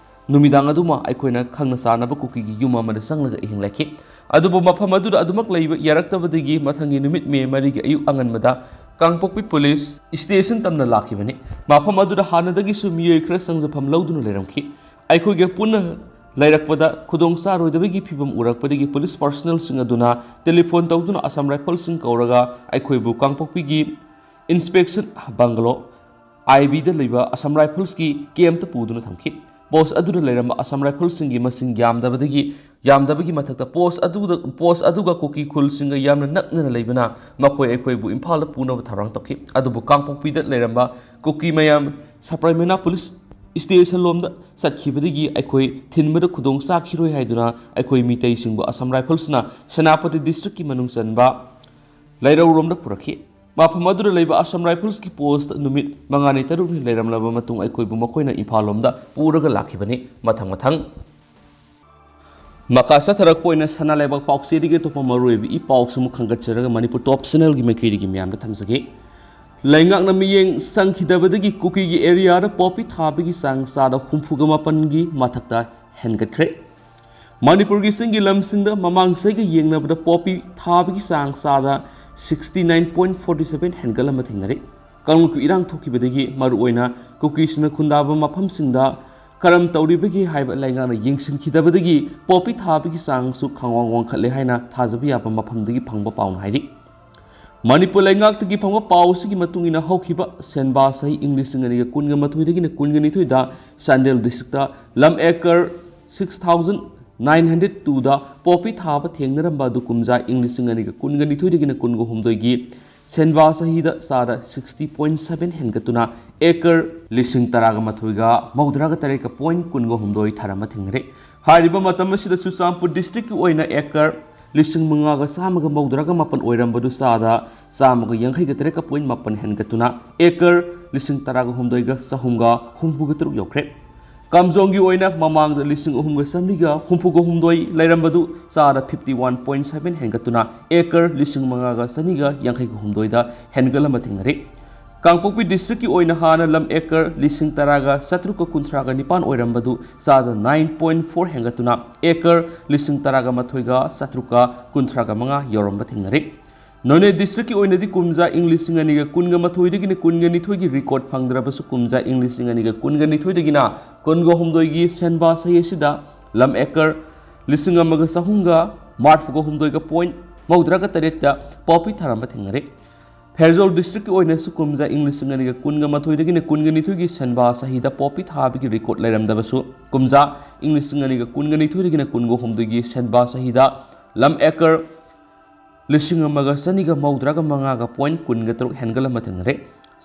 ꯅꯨꯃꯤꯗꯥꯡ ꯑꯗꯨꯃ ꯑꯩꯈꯣꯏꯅ ꯈꯪꯅ ꯆꯥꯟꯅꯕ ꯀꯨꯀꯤꯒꯤ ꯌꯨꯝ ꯑꯃꯗ ꯆꯪꯂꯒ ꯑꯍꯤꯡ ꯂꯦꯛꯈꯤ꯫ ꯑꯗꯨꯕꯨ ꯃꯐꯝ ꯑꯗꯨꯗ ꯑꯗꯨꯃꯛ ꯂꯩꯕ ꯌꯥꯔꯛꯇꯕꯗꯒꯤ ꯃꯊꯪꯒꯤ ꯅꯨꯃꯤꯠ ꯃꯦ ꯃꯔꯤꯒꯤ ꯑꯌꯨꯛ ꯑꯉꯟꯕꯗ ꯀꯥꯡꯄꯣꯛꯄꯤ ꯄꯨꯂꯤꯁ ꯁ꯭ꯇꯦꯁꯟ ꯇꯝꯅ ꯂꯥꯛꯈꯤꯕꯅꯤ꯫ ꯃꯐꯝ ꯑꯗꯨꯗ ꯍꯥꯟꯅꯗꯒꯤꯁꯨ ꯃꯤꯑꯣꯏ ꯈꯔ ꯆꯪꯖꯐꯝ ꯂꯧꯗꯨꯅ ꯂꯩꯔꯝꯈꯤ꯫ ꯑꯩꯈꯣꯏꯒ ꯄꯨꯟꯅ ꯂꯩꯔꯛꯄꯗ ꯈꯨꯗꯣꯡ ꯆꯥꯔꯣꯏꯗꯕꯒꯤ ꯐꯤꯚꯝ ꯎꯔꯛꯄꯗꯒꯤ ꯄꯨꯂꯤꯁ ꯄꯥꯔꯁꯅꯦꯜꯁꯤꯡ ꯑꯗꯨꯅ ꯇꯦꯂꯤꯐꯣꯟ ꯇꯧꯗꯨꯅ ꯑꯁꯥꯝ ꯔꯥꯏꯐꯜꯁꯤꯡ ꯀꯧꯔꯒ ꯑꯩꯈꯣꯏꯕꯨ ꯀꯥꯡꯄꯣꯛꯄꯤꯒꯤ ꯏꯟꯁꯄꯦꯛꯁꯟ ꯕꯪꯒꯂꯣ, ꯑꯥꯏ ꯕꯤꯗ ꯂꯩꯕ ꯑꯁꯥꯝ ꯔꯥꯏꯐꯜꯁꯀꯤ ꯀꯦꯝꯞꯇ ꯄꯨꯗꯨꯅ ꯊꯝꯈꯤ꯫ ꯄꯣꯁ ꯑꯗꯨꯗ ꯂꯩꯔꯝꯕ ꯑꯁꯥꯝ ꯔꯥꯏꯐꯜꯁꯤꯡꯒꯤ ꯃꯁꯤꯡ ꯌꯥꯝꯗꯕꯗꯒꯤ, ꯌꯥꯝꯗꯕꯒꯤ ꯃꯊꯛꯇ ꯄꯣꯁ ꯑꯗꯨꯗ, ꯄꯣꯁ ꯑꯗꯨꯒ ꯀꯨꯀꯤ ꯈꯨꯜꯁꯤꯡꯒ ꯌꯥꯝꯅ ꯅꯛꯅꯅ ꯂꯩꯕꯅ ꯃꯈꯣꯏ ꯑꯩꯈꯣꯏꯕꯨ ꯏꯝꯐꯥꯜꯗ ꯄꯨꯅꯕ ꯊꯧꯔꯥꯡ ꯇꯧꯈꯤ꯫ ꯑꯗꯨꯕꯨ ꯀꯥꯡꯄꯣꯛꯄꯤꯗ ꯂꯩꯔꯝꯕ ꯀꯨꯀꯤ ꯃꯌꯥꯝ ꯁꯄ꯭ꯔꯥꯏꯃꯦꯅꯥ ꯄꯨꯂꯤꯁ ꯁ꯭ꯇꯦꯁꯟ ꯂꯣꯝꯗ ꯆꯠꯈꯤꯕꯗꯒꯤ ꯑꯩꯈꯣꯏ ꯊꯤꯟꯕꯗ ꯈꯨꯗꯣꯡ ꯆꯥꯈꯤꯔꯣꯏ ꯍꯥꯏꯗꯨꯅ ꯑꯩꯈꯣꯏ ꯃꯤꯇꯩꯁꯤꯡꯕꯨ ꯑꯁꯥꯝ ꯔꯥꯏꯐꯜꯁꯅ ꯁꯦꯅꯥꯄꯇꯤ ꯗꯤꯁꯇ꯭ꯔꯤꯛꯀꯤ ꯃꯅꯨꯡ ꯆꯟꯕ ꯂꯩꯔꯧꯔꯣꯝꯗ ꯄꯨꯔꯛꯈꯤ꯫ ꯃꯐꯝ ꯑꯗꯨꯗ ꯂꯩꯕ ꯑꯁꯥꯝ ꯔꯥꯏꯐꯜꯁꯀꯤ ꯄꯣꯁꯇ ꯅꯨꯃꯤꯠ ꯃꯉꯥꯅꯤ ꯇꯔꯨꯛꯅꯤ ꯂꯩꯔꯝꯂꯕ ꯃꯇꯨꯡ ꯑꯩꯈꯣꯏꯕꯨ ꯃꯈꯣꯏꯅ ꯏꯝꯐꯥꯜ ꯂꯣꯝꯗ ꯄꯨꯔꯒ ꯂꯥꯛꯈꯤꯕꯅꯤ꯫ ꯃꯊꯪ ꯃꯊꯪ ꯃꯈꯥ ꯆꯠꯊꯔꯛꯄ ꯑꯣꯏꯅ ꯁꯅꯥ ꯂꯩꯕꯥꯛ ꯄꯥꯎꯆꯦꯗꯒꯤ ꯑꯇꯣꯞꯄ ꯃꯔꯨꯑꯣꯏꯕ ꯏ ꯄꯥꯎꯁꯤꯡ ꯑꯃꯨꯛ ꯈꯟꯒꯠꯆꯔꯒ ꯃꯅꯤꯄꯨꯔ ꯇꯣꯞ ꯆꯦꯅꯦꯜꯒꯤ ꯃꯥꯏꯀꯩꯗꯒꯤ ꯃꯌꯥꯝꯗ ꯊꯝꯖꯒꯦ꯫ ꯂꯩꯉꯥꯛꯅ ꯃꯤꯠꯌꯦꯡ ꯆꯪꯈꯤꯗꯕꯗꯒꯤ ꯀꯨꯀꯤꯒꯤ ꯑꯦꯔꯤꯌꯥꯗ ꯄꯣꯄꯤ ꯊꯥꯕꯒꯤ ꯆꯥꯡ ꯆꯥꯗ ꯍꯨꯝꯐꯨꯒ ꯃꯥꯄꯟꯒꯤ ꯃꯊꯛꯇ ꯍꯦꯟꯒꯠꯈ꯭ꯔꯦ꯫ ꯃꯅꯤꯄꯨꯔꯒꯤ ꯆꯤꯡꯒꯤ ꯂꯝꯁꯤꯡꯗ ꯃꯃꯥꯡ ꯆꯍꯤꯒ ꯌꯦꯡꯅꯕꯗ ꯄꯣꯄꯤ ꯊꯥꯕꯒꯤ ꯆꯥꯡ ꯆꯥꯗ sixty nine point forty seven ꯍꯦꯟꯒꯠꯂꯝꯕ ꯊꯦꯡꯅꯔꯦ꯫ ꯀꯥꯡꯂꯨꯞꯀꯤ ꯏꯔꯥꯡ ꯊꯣꯛꯈꯤꯕꯗꯒꯤ ꯃꯔꯨꯑꯣꯏꯅ ꯀꯨꯀꯤꯁꯤꯡꯅ ꯈꯨꯟꯗꯥꯕ ꯃꯐꯝꯁꯤꯡꯗ ꯀꯔꯝ ꯇꯧꯔꯤꯕꯒꯦ ꯍꯥꯏꯕ ꯂꯩꯉꯥꯛꯅ ꯌꯦꯡꯁꯤꯟꯈꯤꯗꯕꯗꯒꯤ ꯄꯣꯄꯤ ꯊꯥꯕꯒꯤ ꯆꯥꯡꯁꯨ ꯈꯪꯋꯥꯡ ꯋꯥꯡꯈꯠꯂꯦ ꯍꯥꯏꯅ ꯊꯥꯖꯕ ꯌꯥꯕ ꯃꯐꯝꯗꯒꯤ ꯐꯪꯕ ꯄꯥꯎꯅ ꯍꯥꯏꯔꯤ꯫ ꯃꯅꯤꯄꯨꯔ ꯂꯩꯉꯥꯛꯇꯒꯤ ꯐꯪꯕ ꯄꯥꯎ ꯑꯁꯤꯒꯤ ꯃꯇꯨꯡ ꯏꯟꯅ ꯍꯧꯈꯤꯕ ꯁꯦꯟꯕꯥ ꯆꯍꯤ ꯏꯪ ꯂꯤꯁꯤꯡ ꯑꯅꯤꯒ ꯀꯨꯟꯒ ꯃꯥꯊꯣꯏꯗꯒꯤꯅ ꯀꯨꯟꯒ ꯅꯤꯊꯣꯏꯗ ꯆꯥꯟꯗꯦꯜ ꯗꯤꯁꯇ꯭ꯔꯤꯛꯇ ꯂꯝ acre six thousand nine hundred ꯇꯨꯗ ꯄꯣꯄꯤ ꯊꯥꯕ ꯊꯦꯡꯅꯔꯝꯕ ꯑꯗꯨ ꯀꯨꯝꯖꯥ ꯏꯪ ꯂꯤꯁꯤꯡ ꯑꯅꯤꯒ ꯀꯨꯟꯒ ꯅꯤꯊꯣꯏꯗꯒꯤꯅ ꯀꯨꯟꯒ ꯍꯨꯝꯗꯣꯏꯒꯤ ꯁꯦꯟꯕꯥ ꯆꯍꯤꯗ ꯆꯥꯗ ꯁꯤꯛꯁꯇꯤ ꯄꯣꯏꯟ ꯁꯚꯦꯟ ꯍꯦꯟꯒꯠꯇꯨꯅ ꯑꯦꯀꯔ ꯂꯤꯁꯤꯡ ꯇꯔꯥꯒ ꯃꯥꯊꯣꯏꯒ ꯃꯧꯗ꯭ꯔꯥꯒ ꯇꯔꯦꯠꯀ ꯄꯣꯏꯟ ꯀꯨꯟꯒ ꯍꯨꯝꯗꯣꯏ ꯊꯥꯔꯝꯕ ꯊꯦꯡꯅꯔꯦ꯫ ꯍꯥꯏꯔꯤꯕ ꯃꯇꯝ ꯑꯁꯤꯗ ꯆꯨꯔꯆꯥꯟꯄꯨꯔ ꯗꯤꯁꯇ꯭ꯔꯤꯛꯀꯤ ꯑꯣꯏꯅ ꯑꯦꯀꯔ ꯂꯤꯁꯤꯡ ꯃꯉꯥꯒ ꯆꯥꯝꯃꯒ ꯃꯧꯗ꯭ꯔꯥꯒ ꯃꯥꯄꯟ ꯑꯣꯏꯔꯝꯕꯗꯨ ꯆꯥꯗ ꯆꯥꯝꯃꯒ ꯌꯥꯡꯈꯩꯒ ꯇꯔꯦꯠꯀ ꯄꯣꯏꯟ ꯃꯥꯄꯟ ꯍꯦꯟꯒꯠꯇꯨꯅ ꯑꯦꯀꯔ ꯂꯤꯁꯤꯡ ꯇꯔꯥꯒ ꯍꯨꯝꯗꯣꯏꯒ ꯆꯍꯨꯝꯒ ꯍꯨꯝꯐꯨꯒ ꯇꯔꯨꯛ ꯌꯧꯈ꯭ꯔꯦ꯫ ꯀꯥꯝꯖꯣꯡꯒꯤ ꯑꯣꯏꯅ ꯃꯃꯥꯡꯗ ꯂꯤꯁꯤꯡ ꯑꯍꯨꯝꯒ ꯆꯥꯝꯃꯔꯤꯒ ꯍꯨꯝꯐꯨꯒ ꯍꯨꯝꯗꯣꯏ ꯂꯩꯔꯝꯕꯗꯨ ꯆꯥꯗ ꯐꯤꯐꯇꯤ ꯋꯥꯟ ꯄꯣꯏꯟ ꯁꯚꯦꯟ ꯍꯦꯟꯒꯠꯇꯨꯅ ꯑꯦꯀꯔ ꯂꯤꯁꯤꯡ ꯃꯉꯥꯒ ꯆꯅꯤꯒ ꯌꯥꯡꯈꯩꯒ ꯍꯨꯝꯗꯣꯏꯗ ꯍꯦꯟꯒꯠꯂꯝꯕ ꯊꯦꯡꯅꯔꯦ꯫ ꯀꯥꯡꯄꯣꯛꯄꯤ ꯗꯤꯁꯇ꯭ꯔꯤꯛꯀꯤ ꯑꯣꯏꯅ ꯍꯥꯟꯅ ꯂꯝ ꯑꯦꯀꯔ ꯂꯤꯁꯤꯡ ꯇꯔꯥꯒ ꯆꯥꯇ꯭ꯔꯨꯛꯀ ꯀꯨꯟꯊ꯭ꯔꯥꯒ ꯅꯤꯄꯥꯟ ꯑꯣꯏꯔꯝꯕꯗꯨ ꯆꯥꯗ ꯅꯥꯏꯟ ꯄꯣꯏꯟ ꯐꯣꯔ ꯍꯦꯟꯒꯠꯇꯨꯅ ꯑꯦꯀꯔ ꯂꯤꯁꯤꯡ ꯇꯔꯥꯒ ꯃꯥꯊꯣꯏꯒ ꯆꯥꯇ꯭ꯔꯨꯛꯀ ꯀꯨꯟꯊ꯭ꯔꯥꯒ ꯃꯉꯥ ꯌꯧꯔꯝꯕ ꯊꯦꯡꯅꯔꯦ꯫ ꯅꯣꯅꯦ ꯗꯤꯁꯇ꯭ꯔꯤꯛꯀꯤ ꯑꯣꯏꯅꯗꯤ ꯀꯨꯝꯖꯥ ꯏꯪ ꯂꯤꯁꯤꯡ ꯑꯅꯤꯒ ꯀꯨꯟꯒ ꯃꯥꯊꯣꯏꯗꯒꯤꯅ ꯀꯨꯟꯒ ꯅꯤꯊꯣꯏꯒꯤ ꯔꯦꯀꯣꯔꯗ ꯐꯪꯗ꯭ꯔꯕꯁꯨ ꯀꯨꯝꯖꯥ ꯏꯪ ꯂꯤꯁꯤꯡ ꯑꯅꯤꯒ ꯀꯨꯟꯒ ꯅꯤꯊꯣꯏꯗꯒꯤꯅ ꯀꯨꯟꯒ ꯍꯨꯝꯗꯣꯏꯒꯤ ꯁꯦꯟꯕꯥ ꯆꯍꯤ ꯑꯁꯤꯗ ꯂꯝ ꯑꯦꯀꯔ ꯂꯤꯁꯤꯡ ꯑꯃꯒ ꯆꯍꯨꯝꯒ ꯃꯔꯤꯐꯨꯒ ꯍꯨꯝꯗꯣꯏꯒ ꯄꯣꯏꯟ ꯃꯧꯗ꯭ꯔꯥꯒ ꯇꯔꯦꯠꯇ ꯄꯣꯄꯤ ꯊꯥꯔꯝꯕ ꯊꯦꯡꯅꯔꯦ꯫ ꯐꯦꯔꯖꯧꯜ ꯗꯤꯁꯇ꯭ꯔꯤꯛꯀꯤ ꯑꯣꯏꯅꯁꯨ ꯀꯨꯝꯖꯥ ꯏꯪ ꯂꯤꯁꯤꯡ ꯑꯅꯤꯒ ꯀꯨꯟꯒ ꯃꯥꯊꯣꯏꯗꯒꯤꯅ ꯀꯨꯟꯒ ꯅꯤꯊꯣꯏꯒꯤ ꯁꯦꯟꯕꯥ ꯆꯍꯤꯗ ꯄꯣꯄꯤ ꯊꯥꯕꯒꯤ ꯔꯦꯀꯣꯔꯗ ꯂꯩꯔꯝꯗꯕꯁꯨ ꯀꯨꯝꯖꯥ ꯏꯪ ꯂꯤꯁꯤꯡ ꯑꯅꯤꯒ ꯀꯨꯟꯒ ꯅꯤꯊꯣꯏꯗꯒꯤꯅ ꯀꯨꯟꯒ ꯍꯨꯝꯗꯣꯏꯒꯤ ꯁꯦꯟꯕꯥ ꯆꯍꯤꯗ ꯂꯝ ꯑꯦꯀꯔ ꯂꯤꯁꯤꯡ ꯑꯃꯒ ꯆꯅꯤꯒ ꯃꯧꯗ꯭ꯔꯥꯒ ꯃꯉꯥꯒ ꯄꯣꯏꯟ ꯀꯨꯟꯒ ꯇꯔꯨꯛ ꯍꯦꯟꯒꯠꯂꯝꯕ ꯊꯦꯡꯅꯔꯦ꯫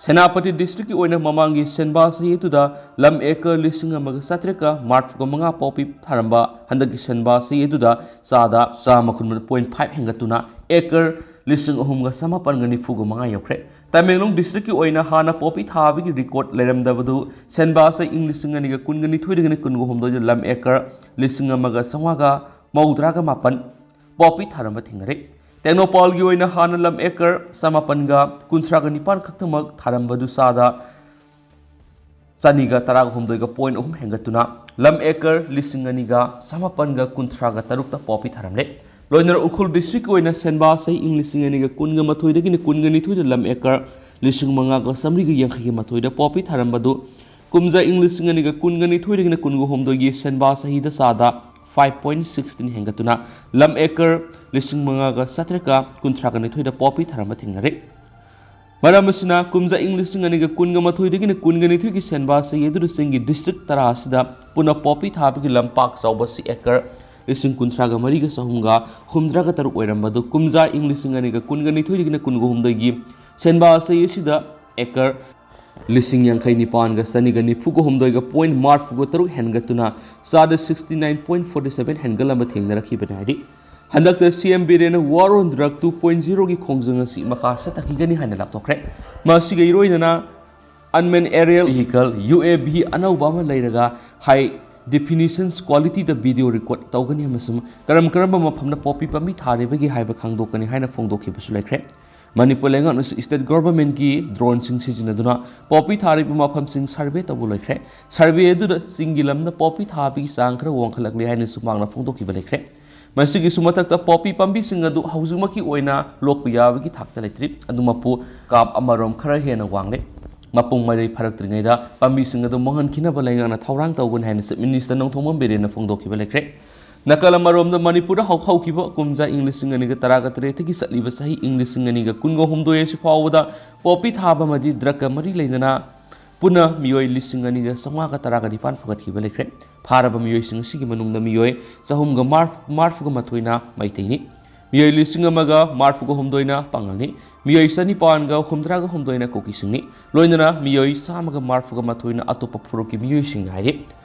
ꯁꯦꯅꯥꯄꯇꯤ ꯗꯤꯁꯇ꯭ꯔꯤꯛꯀꯤ ꯑꯣꯏꯅ ꯃꯃꯥꯡꯒꯤ ꯁꯦꯟꯕꯥ ꯆꯍꯤ ꯑꯗꯨꯗ ꯂꯝ ꯑꯦꯀꯔ ꯂꯤꯁꯤꯡ ꯑꯃꯒ ꯆꯥꯇ꯭ꯔꯦꯠꯀ ꯃꯔꯤꯐꯨꯒ ꯃꯉꯥ ꯄꯣꯄꯤ ꯊꯥꯔꯝꯕ ꯍꯟꯗꯛꯀꯤ ꯁꯦꯟꯕꯥ ꯆꯍꯤ ꯑꯗꯨꯗ ꯆꯥꯗ ꯆꯥꯝꯃ ꯀꯨꯟꯃꯥꯄꯟ ꯄꯣꯏꯟ ꯐꯥꯏꯚ ꯍꯦꯟꯒꯠꯇꯨꯅ ꯑꯦꯀꯔ ꯂꯤꯁꯤꯡ ꯑꯍꯨꯝꯒ ꯆꯃꯥꯄꯟꯒ ꯅꯤꯐꯨꯒ ꯃꯉꯥ ꯌꯧꯈ꯭ꯔꯦ꯫ ꯇꯃꯦꯡꯂꯣꯡ ꯗꯤꯁꯇ꯭ꯔꯤꯛꯀꯤ ꯑꯣꯏꯅ ꯍꯥꯟꯅ ꯄꯣꯄꯤ ꯊꯥꯕꯒꯤ ꯔꯦꯀꯣꯔꯗ ꯂꯩꯔꯝꯗꯕꯗꯨ ꯁꯦꯟꯕꯥ ꯆꯍꯤ ꯏꯪ ꯂꯤꯁꯤꯡ ꯑꯅꯤꯒ ꯀꯨꯟꯒ ꯅꯤꯊꯣꯏꯗꯒꯤꯅ ꯀꯨꯟꯒ ꯍꯨꯝꯗꯣꯏꯗ ꯂꯝ ꯑꯦꯀꯔ ꯂꯤꯁꯤꯡ ꯑꯃꯒ ꯆꯥꯝꯃꯉꯥꯒ ꯃꯧꯗ꯭ꯔꯥꯒ ꯃꯥꯄꯟ ꯄꯣꯄꯤ ꯊꯥꯔꯝꯕ ꯊꯦꯡꯅꯔꯦ꯫ ꯇꯦꯡꯅꯧꯄꯜꯒꯤ ꯑꯣꯏꯅ ꯍꯥꯟꯅ ꯂꯝ ꯑꯦꯀꯔ ꯆꯃꯥꯄꯟꯒ ꯀꯨꯟꯊ꯭ꯔꯥꯒ ꯅꯤꯄꯥꯟ ꯈꯛꯇꯃꯛ ꯊꯥꯔꯝꯕꯗꯨ ꯆꯥꯗ ꯆꯅꯤꯒ ꯇꯔꯥꯒ ꯍꯨꯝꯗꯣꯏꯒ ꯄꯣꯏꯟ ꯑꯍꯨꯝ ꯍꯦꯟꯒꯠꯇꯨꯅ ꯂꯝ ꯑꯦꯀꯔ ꯂꯤꯁꯤꯡ ꯑꯅꯤꯒ ꯆꯃꯥꯄꯟꯒ ꯀꯨꯟꯊ꯭ꯔꯥꯒ ꯇꯔꯨꯛꯇ ꯄꯣꯄꯤ ꯊꯥꯔꯝꯂꯦ꯫ ꯂꯣꯏꯅꯅ ꯎꯈ꯭ꯔꯨꯜ ꯗꯤꯁꯇ꯭ꯔꯤꯛꯀꯤ ꯑꯣꯏꯅ ꯁꯦꯟꯕꯥ ꯆꯍꯤ ꯏꯪ ꯂꯤꯁꯤꯡ ꯑꯅꯤꯒ ꯀꯨꯟꯒ ꯃꯥꯊꯣꯏꯗꯒꯤꯅ ꯀꯨꯟꯒ ꯅꯤꯊꯣꯏꯗ ꯂꯝ ꯑꯦꯀꯔ ꯂꯤꯁꯤꯡ ꯃꯉꯥꯒ ꯆꯥꯝꯃꯔꯤꯒ ꯌꯥꯡꯈꯩꯒ ꯃꯥꯊꯣꯏꯗ ꯄꯣꯄꯤ ꯊꯥꯔꯝꯕꯗꯨ ꯀꯨꯝꯖꯥ ꯏꯪ ꯂꯤꯁꯤꯡ ꯑꯅꯤꯒ ꯀꯨꯟꯒ ꯅꯤꯊꯣꯏꯗꯒꯤꯅ ꯀꯨꯟꯒ ꯍꯨꯝꯗꯣꯏꯒꯤ ꯁꯦꯟꯕꯥ ꯆꯍꯤꯗ ꯆꯥꯗ ꯐꯥꯏꯚ ꯄꯣꯏꯟ ꯁꯤꯛꯁꯇꯤꯟ ꯍꯦꯟꯒꯠꯇꯨꯅ ꯂꯝ ꯑꯦꯀꯔ ꯂꯤꯁꯤꯡ ꯃꯉꯥꯒ ꯆꯥꯇ꯭ꯔꯦꯠꯀ ꯀꯨꯟꯊ꯭ꯔꯥꯒ ꯅꯤꯊꯣꯏꯗ ꯄꯣꯄꯤ ꯊꯥꯔꯝꯕ ꯊꯦꯡꯅꯔꯦ꯫ ꯃꯔꯝ ꯑꯁꯤꯅ ꯀꯨꯝꯖꯥ ꯏꯪ ꯂꯤꯁꯤꯡ ꯑꯅꯤꯒ ꯀꯨꯟꯒ ꯃꯥꯊꯣꯏꯗꯒꯤꯅ ꯀꯨꯟꯒ ꯅꯤꯊꯣꯏꯒꯤ ꯁꯦꯟꯕꯥ ꯆꯍꯤ ꯑꯗꯨꯗ ꯆꯤꯡꯒꯤ ꯗꯤꯁꯇ꯭ꯔꯤꯛ ꯇꯔꯥ ꯑꯁꯤꯗ ꯄꯨꯟꯅ ꯄꯣꯄꯤ ꯊꯥꯕꯒꯤ ꯂꯝꯄꯥꯛ ꯆꯥꯎꯕ ꯑꯁꯤ ꯑꯦꯀꯔ ꯂꯤꯁꯤꯡ ꯀꯨꯟꯊ꯭ꯔꯥꯒ ꯃꯔꯤꯒ ꯆꯍꯨꯝꯒ ꯍꯨꯝꯗ꯭ꯔꯥꯒ ꯇꯔꯨꯛ ꯑꯣꯏꯔꯝꯕ ꯑꯗꯨ ꯀꯨꯝꯖꯥ ꯏꯪ ꯂꯤꯁꯤꯡ ꯑꯅꯤꯒ ꯀꯨꯟꯒ ꯅꯤꯊꯣꯏꯗꯒꯤꯅ ꯀꯨꯟꯒ ꯍꯨꯝꯗꯣꯏꯒꯤ ꯁꯦꯟꯕꯥ ꯆꯍꯤ ꯑꯁꯤꯗ ꯑꯦꯀꯔ ꯂꯤꯁꯤꯡ ꯌꯥꯡꯈꯩ ꯅꯤꯄꯥꯟꯒ ꯆꯅꯤꯒ ꯅꯤꯐꯨꯒ ꯍꯨꯝꯗꯣꯏꯒ point ꯃꯔꯤꯐꯨꯒ ꯇꯔꯨꯛ ꯍꯦꯟꯒꯠꯇꯨꯅ ꯆꯥꯗ sixty nine point forty seven ꯍꯦꯟꯒꯠꯂꯝꯕ ꯊꯦꯡꯅꯔꯛꯈꯤꯕꯅꯤ ꯍꯥꯏꯔꯤ꯫ ꯍꯟꯗꯛꯇ ꯁꯤ M ꯕꯤꯔꯦꯟꯅ War on Drug two point zero ꯒꯤ ꯈꯣꯡꯖꯪ ꯑꯁꯤ ꯃꯈꯥ ꯆꯠꯊꯈꯤꯒꯅꯤ ꯍꯥꯏꯅ ꯂꯥꯎꯊꯣꯛꯈ꯭ꯔꯦ꯫ ꯃꯁꯤꯒ ꯏꯔꯣꯏꯅꯅ unmanned aerial vehicle, U A V, ꯑꯅꯧꯕ ꯑꯃ ꯂꯩꯔꯒ high definition quality ꯗ video record ꯇꯧꯒꯅꯤ ꯑꯃꯁꯨꯡ ꯀꯔꯝ ꯀꯔꯝꯕ ꯃꯐꯝꯗ ꯄꯣꯄꯤ ꯄꯥꯝꯕꯤ ꯊꯥꯔꯤꯕꯒꯦ ꯍꯥꯏꯕ ꯈꯪꯗꯣꯛꯀꯅꯤ ꯍꯥꯏꯅ ꯐꯣꯡꯗꯣꯛꯈꯤꯕꯁꯨ ꯂꯩꯈ꯭ꯔꯦ꯫ ꯃꯅꯤꯄꯨꯔ ꯂꯩꯉꯥꯛꯅꯁꯨ state government ꯀꯤ drone ꯁꯤꯡ ꯁꯤꯖꯤꯟꯅꯗꯨꯅ ꯄꯣꯄꯤ ꯊꯥꯔꯤꯕ ꯃꯐꯝꯁꯤꯡ survey ꯇꯧꯕ ꯂꯣꯏꯈ꯭ꯔꯦ꯫ Survey ꯑꯗꯨꯗ ꯆꯤꯡꯒꯤ ꯂꯝꯗ ꯄꯣꯄꯤ ꯊꯥꯕꯒꯤ ꯆꯥꯡ ꯈꯔ ꯋꯥꯡꯈꯠꯂꯛꯂꯦ ꯍꯥꯏꯅꯁꯨ ꯃꯍꯥꯛꯅ ꯐꯣꯡꯗꯣꯛꯈꯤꯕ ꯂꯩꯈ꯭ꯔꯦ꯫ ꯃꯁꯤꯒꯤꯁꯨ ꯃꯊꯛꯇ ꯄꯣꯄꯤ ꯄꯥꯝꯕꯤꯁꯤꯡ ꯑꯗꯨ ꯍꯧꯖꯤꯛꯃꯛꯀꯤ ꯑꯣꯏꯅ ꯂꯣꯛꯄ ꯌꯥꯕꯒꯤ ꯊꯥꯛꯇ ꯂꯩꯇ꯭ꯔꯤ꯫ ꯑꯗꯨꯃꯛꯄꯨ ꯀꯥꯞ ꯑꯃꯔꯣꯝ ꯈꯔ ꯍꯦꯟꯅ ꯋꯥꯡꯂꯦ꯫ ꯃꯄꯨꯡ ꯃꯔꯩ ꯐꯥꯔꯛꯇ꯭ꯔꯤꯉꯩꯗ ꯄꯥꯝꯕꯤꯁꯤꯡ ꯑꯗꯨ ꯃꯥꯡꯍꯟꯈꯤꯅꯕ ꯂꯩꯉꯥꯛꯅ ꯊꯧꯔꯥꯡ ꯇꯧꯒꯅꯤ ꯍꯥꯏꯅ Chief Minister ꯅꯣꯡꯊꯣꯝꯕꯝ ꯕꯤꯔꯦꯟꯅ ꯐꯣꯡꯗꯣꯛꯈꯤꯕ ꯂꯩꯈ꯭ꯔꯦ꯫ ꯅꯥꯀꯜ ꯑꯃꯔꯣꯝꯗ ꯃꯅꯤꯄꯨꯔꯗ ꯍꯧ-, ꯍꯧꯈꯤꯕ ꯀꯨꯝꯖꯥ ꯏꯪ ꯂꯤꯁꯤꯡ ꯑꯅꯤꯒ ꯇꯔꯥꯒ ꯇꯔꯦꯠꯇꯒꯤ ꯆꯠꯂꯤꯕ ꯆꯍꯤ ꯏꯪ ꯂꯤꯁꯤꯡ ꯑꯅꯤꯒ ꯀꯨꯟꯒ ꯍꯨꯝꯗꯣꯏ ꯑꯁꯤ ꯐꯥꯎꯕꯗ ꯄꯣꯄꯤ ꯊꯥꯕ ꯑꯃꯗꯤ drug ꯀ ꯃꯔꯤ ꯂꯩꯅꯅ ꯄꯨꯟꯅ ꯃꯤꯑꯣꯏ ꯂꯤꯁꯤꯡ ꯑꯅꯤꯒ ꯆꯥꯝꯃꯉꯥꯒ ꯇꯔꯥꯒ ꯅꯤꯄꯥꯟ ꯐꯥꯒꯠꯈꯤꯕ ꯂꯩꯈ꯭ꯔꯦ꯫ ꯐꯥꯔꯕ ꯃꯤꯑꯣꯏꯁꯤꯡ ꯑꯁꯤꯒꯤ ꯃꯅꯨꯡꯗ ꯃꯤꯑꯣꯏ ꯆꯍꯨꯝꯒ ꯃꯔꯤꯐꯨꯒ ꯃꯥꯊꯣꯏꯅ ꯃꯩꯇꯩꯅꯤ꯫ ꯃꯤꯑꯣꯏ ꯂꯤꯁꯤꯡ ꯑꯃꯒ ꯃꯔꯤꯐꯨꯒ ꯍꯨꯝꯗꯣꯏꯅ ꯄꯥꯉꯜꯅꯤ꯫ ꯃꯤꯑꯣꯏ ꯆꯅꯤꯄꯥꯟꯒ ꯍꯨꯝꯗ꯭ꯔꯥꯒ ꯍꯨꯝꯗꯣꯏꯅ ꯀꯨꯀꯤꯁꯤꯡꯅꯤ꯫ ꯂꯣꯏꯅꯅ ꯃꯤꯑꯣꯏ ꯆꯥꯝꯃꯒ ꯃꯔꯤꯐꯨꯒ ꯃꯥꯊꯣꯏꯅ ꯑꯇꯣꯞꯄ ꯐꯨꯔꯨꯞꯀꯤ ꯃꯤꯑꯣꯏꯁꯤꯡ ꯍꯥꯏꯔꯤ꯫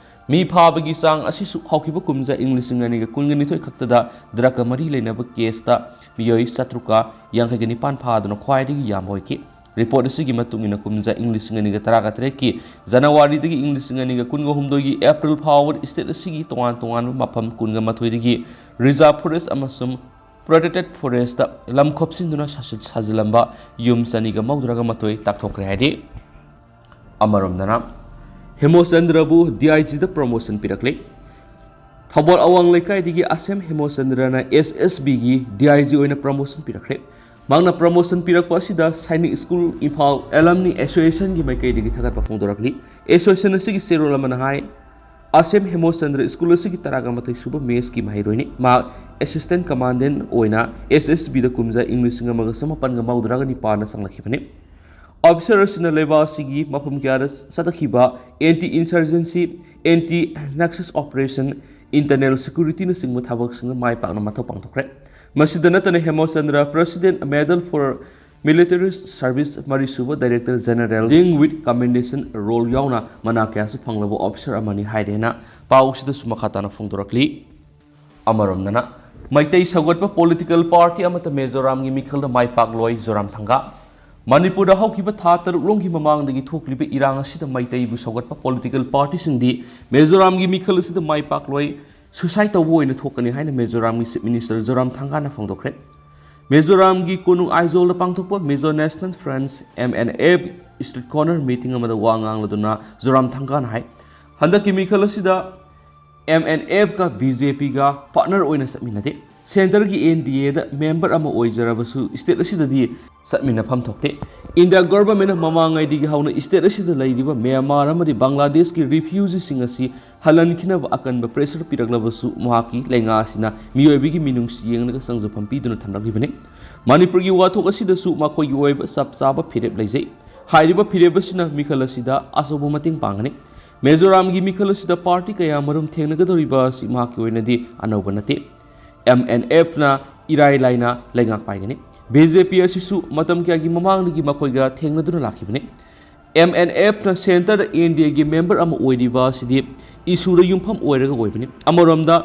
ꯃꯤ ꯐꯥꯕꯒꯤ ꯆꯥꯡ ꯑꯁꯤꯁꯨ ꯍꯧꯈꯤꯕ ꯀꯨꯝꯖꯥ ꯏꯪ ꯂꯤꯁꯤꯡ ꯑꯅꯤꯒ ꯀꯨꯟꯒ ꯅꯤꯊꯣꯏ ꯈꯛꯇꯗ drug ꯀ ꯃꯔꯤ ꯂꯩꯅꯕ case ꯇ ꯃꯤꯑꯣꯏ ꯆꯥꯇ꯭ꯔꯨꯛꯀ ꯌꯥꯡꯈꯩꯒ ꯅꯤꯄꯥꯟ ꯐꯥꯗꯨꯅ ꯈ꯭ꯋꯥꯏꯗꯒꯤ ꯌꯥꯝꯕ ꯑꯣꯏꯈꯤ꯫ Report ꯑꯁꯤꯒꯤ ꯃꯇꯨꯡ ꯏꯟꯅ ꯀꯨꯝꯖꯥ ꯏꯪ ꯂꯤꯁꯤꯡ ꯑꯅꯤꯒ ꯇꯔꯥꯒ ꯇꯔꯦꯠꯀꯤ ꯖꯅꯋꯥꯔꯤꯗꯒꯤ ꯏꯪ ꯂꯤꯁꯤꯡ ꯑꯅꯤꯒ ꯀꯨꯟꯒ ꯍꯨꯝꯗꯣꯏꯒꯤ ꯑꯦꯄ꯭ꯔꯤꯜ ꯐꯥꯎꯕ state ꯑꯁꯤꯒꯤ ꯇꯣꯉꯥꯟ ꯇꯣꯉꯥꯟꯕ ꯃꯐꯝ ꯀꯨꯟꯒ ꯃꯥꯊꯣꯏꯗꯒꯤ reserve forest ꯑꯃꯁꯨꯡ protected forest ꯇ ꯂꯝ ꯈꯣꯞꯆꯤꯟꯗꯨꯅ ꯁꯥꯁꯤꯜ-, ꯁꯥꯖꯤꯜꯂꯝꯕ ꯌꯨꯝ ꯆꯅꯤꯒ ꯃꯧꯗ꯭ꯔꯥꯒ ꯃꯥꯊꯣꯏ ꯇꯥꯛꯊꯣꯛꯈ꯭ꯔꯦ ꯍꯥꯏꯔꯤ꯫ ꯑꯃꯔꯣꯝꯗꯅ ꯍꯦꯃꯣꯆꯟꯗ꯭ꯔꯕꯨ D I G the promotion ꯄꯤꯔꯛꯂꯦ꯫ Thoubal ꯑꯋꯥꯡ ꯂꯩꯀꯥꯏꯗꯒꯤ ꯑꯁꯦꯝ ꯍꯦꯃꯣꯆꯟꯗ꯭ꯔꯅ S S B ꯒꯤ D I G ꯑꯣꯏꯅ promotion ꯄꯤꯔꯛꯈ꯭ꯔꯦ꯫ ꯃꯍꯥꯛꯅ promotion ꯄꯤꯔꯛꯄ ꯑꯁꯤꯗ Sainik school Imphal alumni association ꯒꯤ ꯃꯥꯏꯀꯩꯗꯒꯤ ꯊꯥꯒꯠꯄ ꯐꯣꯡꯗꯣꯔꯛꯂꯤ꯫ Association ꯑꯁꯤꯒꯤ ꯆꯦꯔꯣꯜ ꯑꯃꯅ ꯍꯥꯏ, ꯑꯁꯦꯝ ꯍꯦꯃꯣꯆꯟꯗ꯭ꯔ ꯁ꯭ꯀꯨꯜ ꯑꯁꯤꯒꯤ ꯇꯔꯥꯒ ꯃꯥꯊꯣꯏ ꯁꯨꯕ ꯃꯦꯁꯀꯤ ꯃꯍꯩꯔꯣꯏꯅꯤ꯫ ꯃꯍꯥꯛ assistant commandant ꯑꯣꯏꯅ S S B ꯗ ꯀꯨꯝꯖꯥ ꯏꯪ ꯂꯤꯁꯤꯡ ꯑꯃꯒ ꯆꯃꯥꯄꯟꯒ ꯃꯧꯗ꯭ꯔꯥꯒ ꯅꯤꯄꯥꯟꯗ ꯆꯪꯂꯛꯈꯤꯕꯅꯤ꯫ Officer ꯑꯁꯤꯅ ꯂꯩꯕꯥꯛ ꯑꯁꯤꯒꯤ ꯃꯐꯝ ꯀꯌꯥꯗ ꯆꯠꯊꯈꯤꯕ anti insurgency, anti nexus operation, internal ꯁꯦꯀ꯭ꯌꯨꯔꯤꯇꯤꯅꯆꯤꯡꯕ ꯊꯕꯛꯁꯤꯡꯗ ꯃꯥꯏ ꯄꯥꯛꯅ ꯃꯊꯧ ꯄꯥꯡꯊꯣꯛꯈ꯭ꯔꯦ꯫ ꯃꯁꯤꯗ ꯅꯠꯇꯅ Hemchandra president medal for military service ꯃꯔꯤꯁꯨꯕ ꯗꯥꯏꯔꯦꯛꯇꯔ ꯖꯦꯅꯔꯦꯜ ꯗꯤꯡ ꯋꯤꯠ ꯀꯃꯦꯟꯗꯦꯁꯟ ꯔꯣꯜ ꯌꯥꯎꯅ ꯃꯅꯥ ꯀꯌꯥꯁꯨ ꯐꯪꯂꯕ ꯑꯣꯐꯤꯁꯔ ꯑꯃꯅꯤ ꯍꯥꯏꯔꯦꯅ ꯄꯥꯎꯁꯤꯗꯁꯨ ꯃꯈꯥ ꯇꯥꯅ ꯐꯣꯡꯗꯣꯔꯛꯂꯤ꯫ ꯑꯃꯔꯣꯝꯗꯅ ꯃꯩꯇꯩ ꯁꯧꯒꯠꯄ ꯄꯣꯂꯤꯇꯤꯀꯦꯜ ꯄꯥꯔꯇꯤ ꯑꯃꯠꯇ ꯃꯤꯖꯣꯔꯥꯝꯒꯤ ꯃꯤꯈꯜꯗ ꯃꯥꯏ ꯄꯥꯛꯂꯣꯏ ꯖꯣꯔꯥꯝ ꯊꯪꯒꯥ꯫ ꯃꯅꯤꯄꯨꯔꯗ ꯍꯧꯈꯤꯕ ꯊꯥ ꯇꯔꯨꯛ ꯂꯣꯝꯒꯤ ꯃꯃꯥꯡꯗꯒꯤ ꯊꯣꯛꯂꯤꯕ ꯏꯔꯥꯡ ꯑꯁꯤꯗ ꯃꯩꯇꯩꯕꯨ ꯁꯧꯒꯠꯄ ꯄꯣꯂꯤꯇꯤꯀꯦꯜ ꯄꯥꯔꯇꯤꯁꯤꯡꯗꯤ ꯃꯤꯖꯣꯔꯥꯝꯒꯤ ꯃꯤꯈꯜ ꯑꯁꯤꯗ ꯃꯥꯏ ꯄꯥꯛꯂꯣꯏ, ꯁꯨꯁꯥꯏꯠ ꯇꯧꯕ ꯑꯣꯏꯅ ꯊꯣꯛꯀꯅꯤ ꯍꯥꯏꯅ ꯃꯤꯖꯣꯔꯥꯝꯒꯤ ꯆꯤꯐ ꯃꯤꯅꯤꯁꯇꯔ ꯖꯣꯔꯥꯝ ꯊꯪꯒꯥꯅ ꯐꯣꯡꯗꯣꯛꯈ꯭ꯔꯦ꯫ ꯃꯤꯖꯣꯔꯥꯝꯒꯤ ꯀꯣꯅꯨꯡ ꯑꯥꯏꯖꯣꯜꯗ ꯄꯥꯡꯊꯣꯛꯄ ꯃꯤꯖꯣ national front, M N F, street corner meeting ꯑꯃꯗ ꯋꯥ ꯉꯥꯡꯂꯗꯨꯅ ꯖꯣꯔꯥꯝ ꯊꯪꯒꯥꯅ ꯍꯥꯏ, ꯍꯟꯗꯛꯀꯤ ꯃꯤꯈꯜ ꯑꯁꯤꯗ M N F ꯀ B J P ꯒ ꯄꯥꯔꯠꯅꯔ ꯑꯣꯏꯅ ꯆꯠꯃꯤꯟꯅꯗꯦ꯫ ꯁꯦꯟꯇꯔꯒꯤ N D A the member ꯑꯃ ꯑꯣꯏꯖꯔꯕꯁꯨ ꯁ꯭ꯇꯦꯠ ꯑꯁꯤꯗꯗꯤ ꯆꯠꯃꯤꯟꯅꯐꯝ ꯊꯣꯛꯇꯦ꯫ ꯏꯟꯗꯤꯌꯥ ꯒꯣꯚꯔꯟꯃꯦꯟꯠꯅ ꯃꯃꯥꯡꯉꯩꯗꯒꯤ ꯍꯧꯅ ꯁ꯭ꯇꯦꯠ ꯑꯁꯤꯗ ꯂꯩꯔꯤꯕ ꯃ꯭ꯌꯥꯟꯃꯥꯔ ꯑꯃꯗꯤ ꯕꯪꯒ꯭ꯂꯥꯗꯦꯁꯀꯤ ꯔꯤꯐ꯭ꯌꯨꯖꯤꯁꯤꯡ ꯑꯁꯤ ꯍꯜꯍꯟꯈꯤꯅꯕ ꯑꯀꯟꯕ ꯄ꯭ꯔꯦꯁꯔ ꯄꯤꯔꯛꯂꯕꯁꯨ ꯃꯍꯥꯛꯀꯤ ꯂꯩꯉꯥꯛ ꯑꯁꯤꯅ ꯃꯤꯑꯣꯏꯕꯒꯤ ꯃꯤꯅꯨꯡꯁꯤ ꯌꯦꯡꯂꯒ ꯆꯪꯖꯐꯝ ꯄꯤꯗꯨꯅ ꯊꯝꯂꯛꯂꯤꯕꯅꯤ꯫ ꯃꯅꯤꯄꯨꯔꯒꯤ ꯋꯥꯊꯣꯛ ꯑꯁꯤꯗꯁꯨ ꯃꯈꯣꯏꯒꯤ ꯑꯣꯏꯕ ꯆꯞ ꯆꯥꯕ ꯐꯤꯔꯦꯞ ꯂꯩꯖꯩ꯫ ꯍꯥꯏꯔꯤꯕ ꯐꯤꯔꯦꯞ ꯑꯁꯤꯅ ꯃꯤꯈꯜ ꯑꯁꯤꯗ ꯑꯆꯧꯕ ꯃꯇꯦꯡ ꯄꯥꯡꯒꯅꯤ꯫ ꯃꯤꯖꯣꯔꯥꯝꯒꯤ ꯃꯤꯈꯜ ꯑꯁꯤꯗ ꯄꯥꯔꯇꯤ ꯀꯌꯥ ꯃꯔꯨꯝ ꯊꯦꯡꯅꯒꯗꯧꯔꯤꯕ ꯑꯁꯤ ꯃꯍꯥꯛꯀꯤ ꯑꯣꯏꯅꯗꯤ ꯑꯅꯧꯕ ꯅꯠꯇꯦ꯫ M N F ꯅ ꯏꯔꯥꯏ ꯂꯥꯏꯅ ꯂꯩꯉꯥꯛ ꯄꯥꯏꯒꯅꯤ꯫ B J P ꯑꯁꯤꯁꯨ ꯃꯇꯝ ꯀꯌꯥꯒꯤ ꯃꯃꯥꯡꯗꯒꯤ ꯃꯈꯣꯏꯒ ꯊꯦꯡꯅꯗꯨꯅ ꯂꯥꯛꯈꯤꯕꯅꯤ꯫ M N F ꯅ ꯁꯦꯟꯇꯔꯗ N D A ꯒꯤ ꯃꯦꯝꯕꯔ ꯑꯃ ꯑꯣꯏꯔꯤꯕ ꯑꯁꯤꯗꯤ ꯏꯁꯨꯗ ꯌꯨꯝꯐꯝ ꯑꯣꯏꯔꯒ ꯑꯣꯏꯕꯅꯤ꯫ ꯑꯃꯔꯣꯝꯗ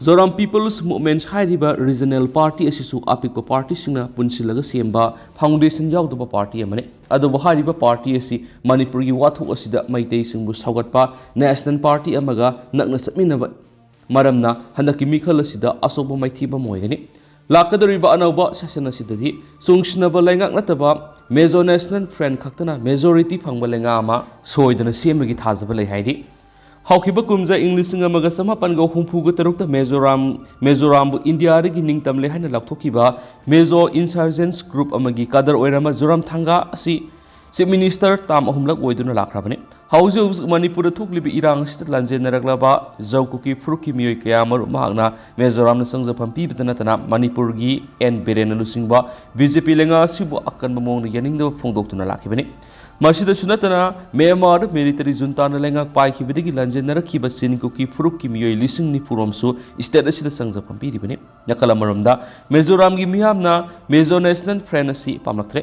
ꯖꯣꯔꯥꯝ ꯄꯤꯄꯜꯁ ꯃꯨꯚꯃꯦꯟꯠ ꯍꯥꯏꯔꯤꯕ ꯔꯤꯖꯅꯦꯜ ꯄꯥꯔꯇꯤ ꯑꯁꯤꯁꯨ ꯑꯄꯤꯛꯄ ꯄꯥꯔꯇꯤꯁꯤꯡꯅ ꯄꯨꯟꯁꯤꯜꯂꯒ ꯁꯦꯝꯕ ꯐꯥꯎꯟꯗꯦꯁꯟ ꯌꯥꯎꯗꯕ ꯄꯥꯔꯇꯤ ꯑꯃꯅꯤ꯫ ꯑꯗꯨꯕꯨ ꯍꯥꯏꯔꯤꯕ ꯄꯥꯔꯇꯤ ꯑꯁꯤ ꯃꯅꯤꯄꯨꯔꯒꯤ ꯋꯥꯊꯣꯛ ꯑꯁꯤꯗ ꯃꯩꯇꯩꯁꯤꯡꯕꯨ ꯁꯧꯒꯠꯄ ꯅꯦꯁꯅꯦꯜ ꯄꯥꯔꯇꯤ ꯑꯃꯒ ꯅꯛꯅ ꯆꯠꯃꯤꯟꯅꯕ ꯃꯔꯝꯅ ꯍꯟꯗꯛꯀꯤ ꯃꯤꯈꯜ ꯑꯁꯤꯗ ꯑꯆꯧꯕ ꯃꯥꯏꯊꯤꯕ ꯑꯃ ꯑꯣꯏꯒꯅꯤ꯫ ꯂꯥꯛꯀꯗꯧꯔꯤꯕ ꯑꯅꯧꯕ ꯁꯦꯁꯟ ꯑꯁꯤꯗꯗꯤ ꯆꯨꯡꯁꯤꯟꯅꯕ ꯂꯩꯉꯥꯛ ꯅꯠꯇꯕ ꯃꯤꯖꯣ ꯅꯦꯁꯅꯦꯜ ꯐ꯭ꯔꯟꯠ ꯈꯛꯇꯅ ꯃꯦꯖꯣꯔꯤꯇꯤ ꯐꯪꯕ ꯂꯩꯉꯥꯛ ꯑꯃ ꯁꯣꯏꯗꯅ ꯁꯦꯝꯕꯒꯤ ꯊꯥꯖꯕ ꯂꯩ ꯍꯥꯏꯔꯤ꯫ ꯍꯧꯈꯤꯕ ꯀꯨꯝꯖꯥ ꯏꯪ ꯂꯤꯁꯤꯡ ꯑꯃꯒ ꯆꯃꯥꯄꯟꯒ ꯍꯨꯝꯐꯨꯒ ꯇꯔꯨꯛꯇ ꯃꯤꯖꯣꯔꯥꯝ, ꯃꯤꯖꯣꯔꯥꯝꯕꯨ ꯏꯟꯗꯤꯌꯥꯗꯒꯤ ꯅꯤꯡꯇꯝꯂꯦ ꯍꯥꯏꯅ ꯂꯥꯎꯊꯣꯛꯈꯤꯕ ꯃꯤꯖꯣ ꯏꯟꯁꯔꯖꯦꯟꯠꯁ ꯒ꯭ꯔꯨꯞ ꯑꯃꯒꯤ ꯀꯥꯗꯔ ꯑꯣꯏꯔꯝꯕ ꯖꯣꯔꯥꯝ ꯊꯪꯒꯥ ꯑꯁꯤ ꯆꯤꯐ ꯃꯤꯅꯤꯁꯇꯔ ꯇꯥꯝ ꯑꯍꯨꯝꯂꯛ ꯑꯣꯏꯗꯨꯅ ꯂꯥꯛꯈ꯭ꯔꯕꯅꯤ꯫ ꯍꯧꯖꯤꯛ ꯍꯧꯖꯤꯛ ꯃꯅꯤꯄꯨꯔꯗ ꯊꯣꯛꯂꯤꯕ ꯏꯔꯥꯡ ꯑꯁꯤꯗ ꯂꯥꯟꯖꯦꯟꯅꯔꯛꯂꯕ ꯖꯧ ꯀꯨꯀꯤ ꯐꯨꯔꯨꯞꯀꯤ ꯃꯤꯑꯣꯏ ꯀꯌꯥ ꯃꯔꯨꯞ ꯃꯍꯥꯛꯅ ꯃꯤꯖꯣꯔꯥꯝꯅ ꯆꯪꯖꯐꯝ ꯄꯤꯕꯇ ꯅꯠꯇꯅ ꯃꯅꯤꯄꯨꯔꯒꯤ ꯑꯦꯟ ꯕꯤꯔꯦꯟꯅ ꯂꯨꯆꯤꯡꯕ B J P ꯂꯩꯉꯥꯛ ꯑꯁꯤꯕꯨ ꯑꯀꯟꯕ ꯃꯑꯣꯡꯗ ꯌꯥꯅꯤꯡꯗꯕ ꯐꯣꯡꯗꯣꯛꯇꯨꯅ ꯂꯥꯛꯈꯤꯕꯅꯤ꯫ ꯃꯁꯤꯗꯁꯨ ꯅꯠꯇꯅ, ꯃ꯭ꯌꯥꯟꯃꯥꯔꯗ ꯃꯤꯂꯤꯇꯔꯤ ꯖꯨꯟꯇꯥꯅ ꯂꯩꯉꯥꯛ ꯄꯥꯏꯈꯤꯕꯗꯒꯤ ꯂꯥꯟꯖꯦꯟꯅꯔꯛꯈꯤꯕ ꯆꯤꯟ ꯀꯨꯀꯤ ꯐꯨꯔꯨꯞꯀꯤ ꯃꯤꯑꯣꯏ ꯂꯤꯁꯤꯡ ꯅꯤꯐꯨ ꯔꯣꯝꯁꯨ ꯁ꯭ꯇꯦꯠ ꯑꯁꯤꯗ ꯆꯪꯖꯐꯝ ꯄꯤꯔꯤꯕꯅꯤ꯫ ꯅꯥꯀꯜ ꯑꯃꯔꯣꯝꯗ, ꯃꯤꯖꯣꯔꯥꯝꯒꯤ ꯃꯤꯌꯥꯝꯅ ꯃꯤꯖꯣ ꯅꯦꯁꯅꯦꯜ ꯐ꯭ꯔꯟꯠ ꯑꯁꯤ ꯄꯥꯝꯂꯛꯇ꯭ꯔꯦ꯫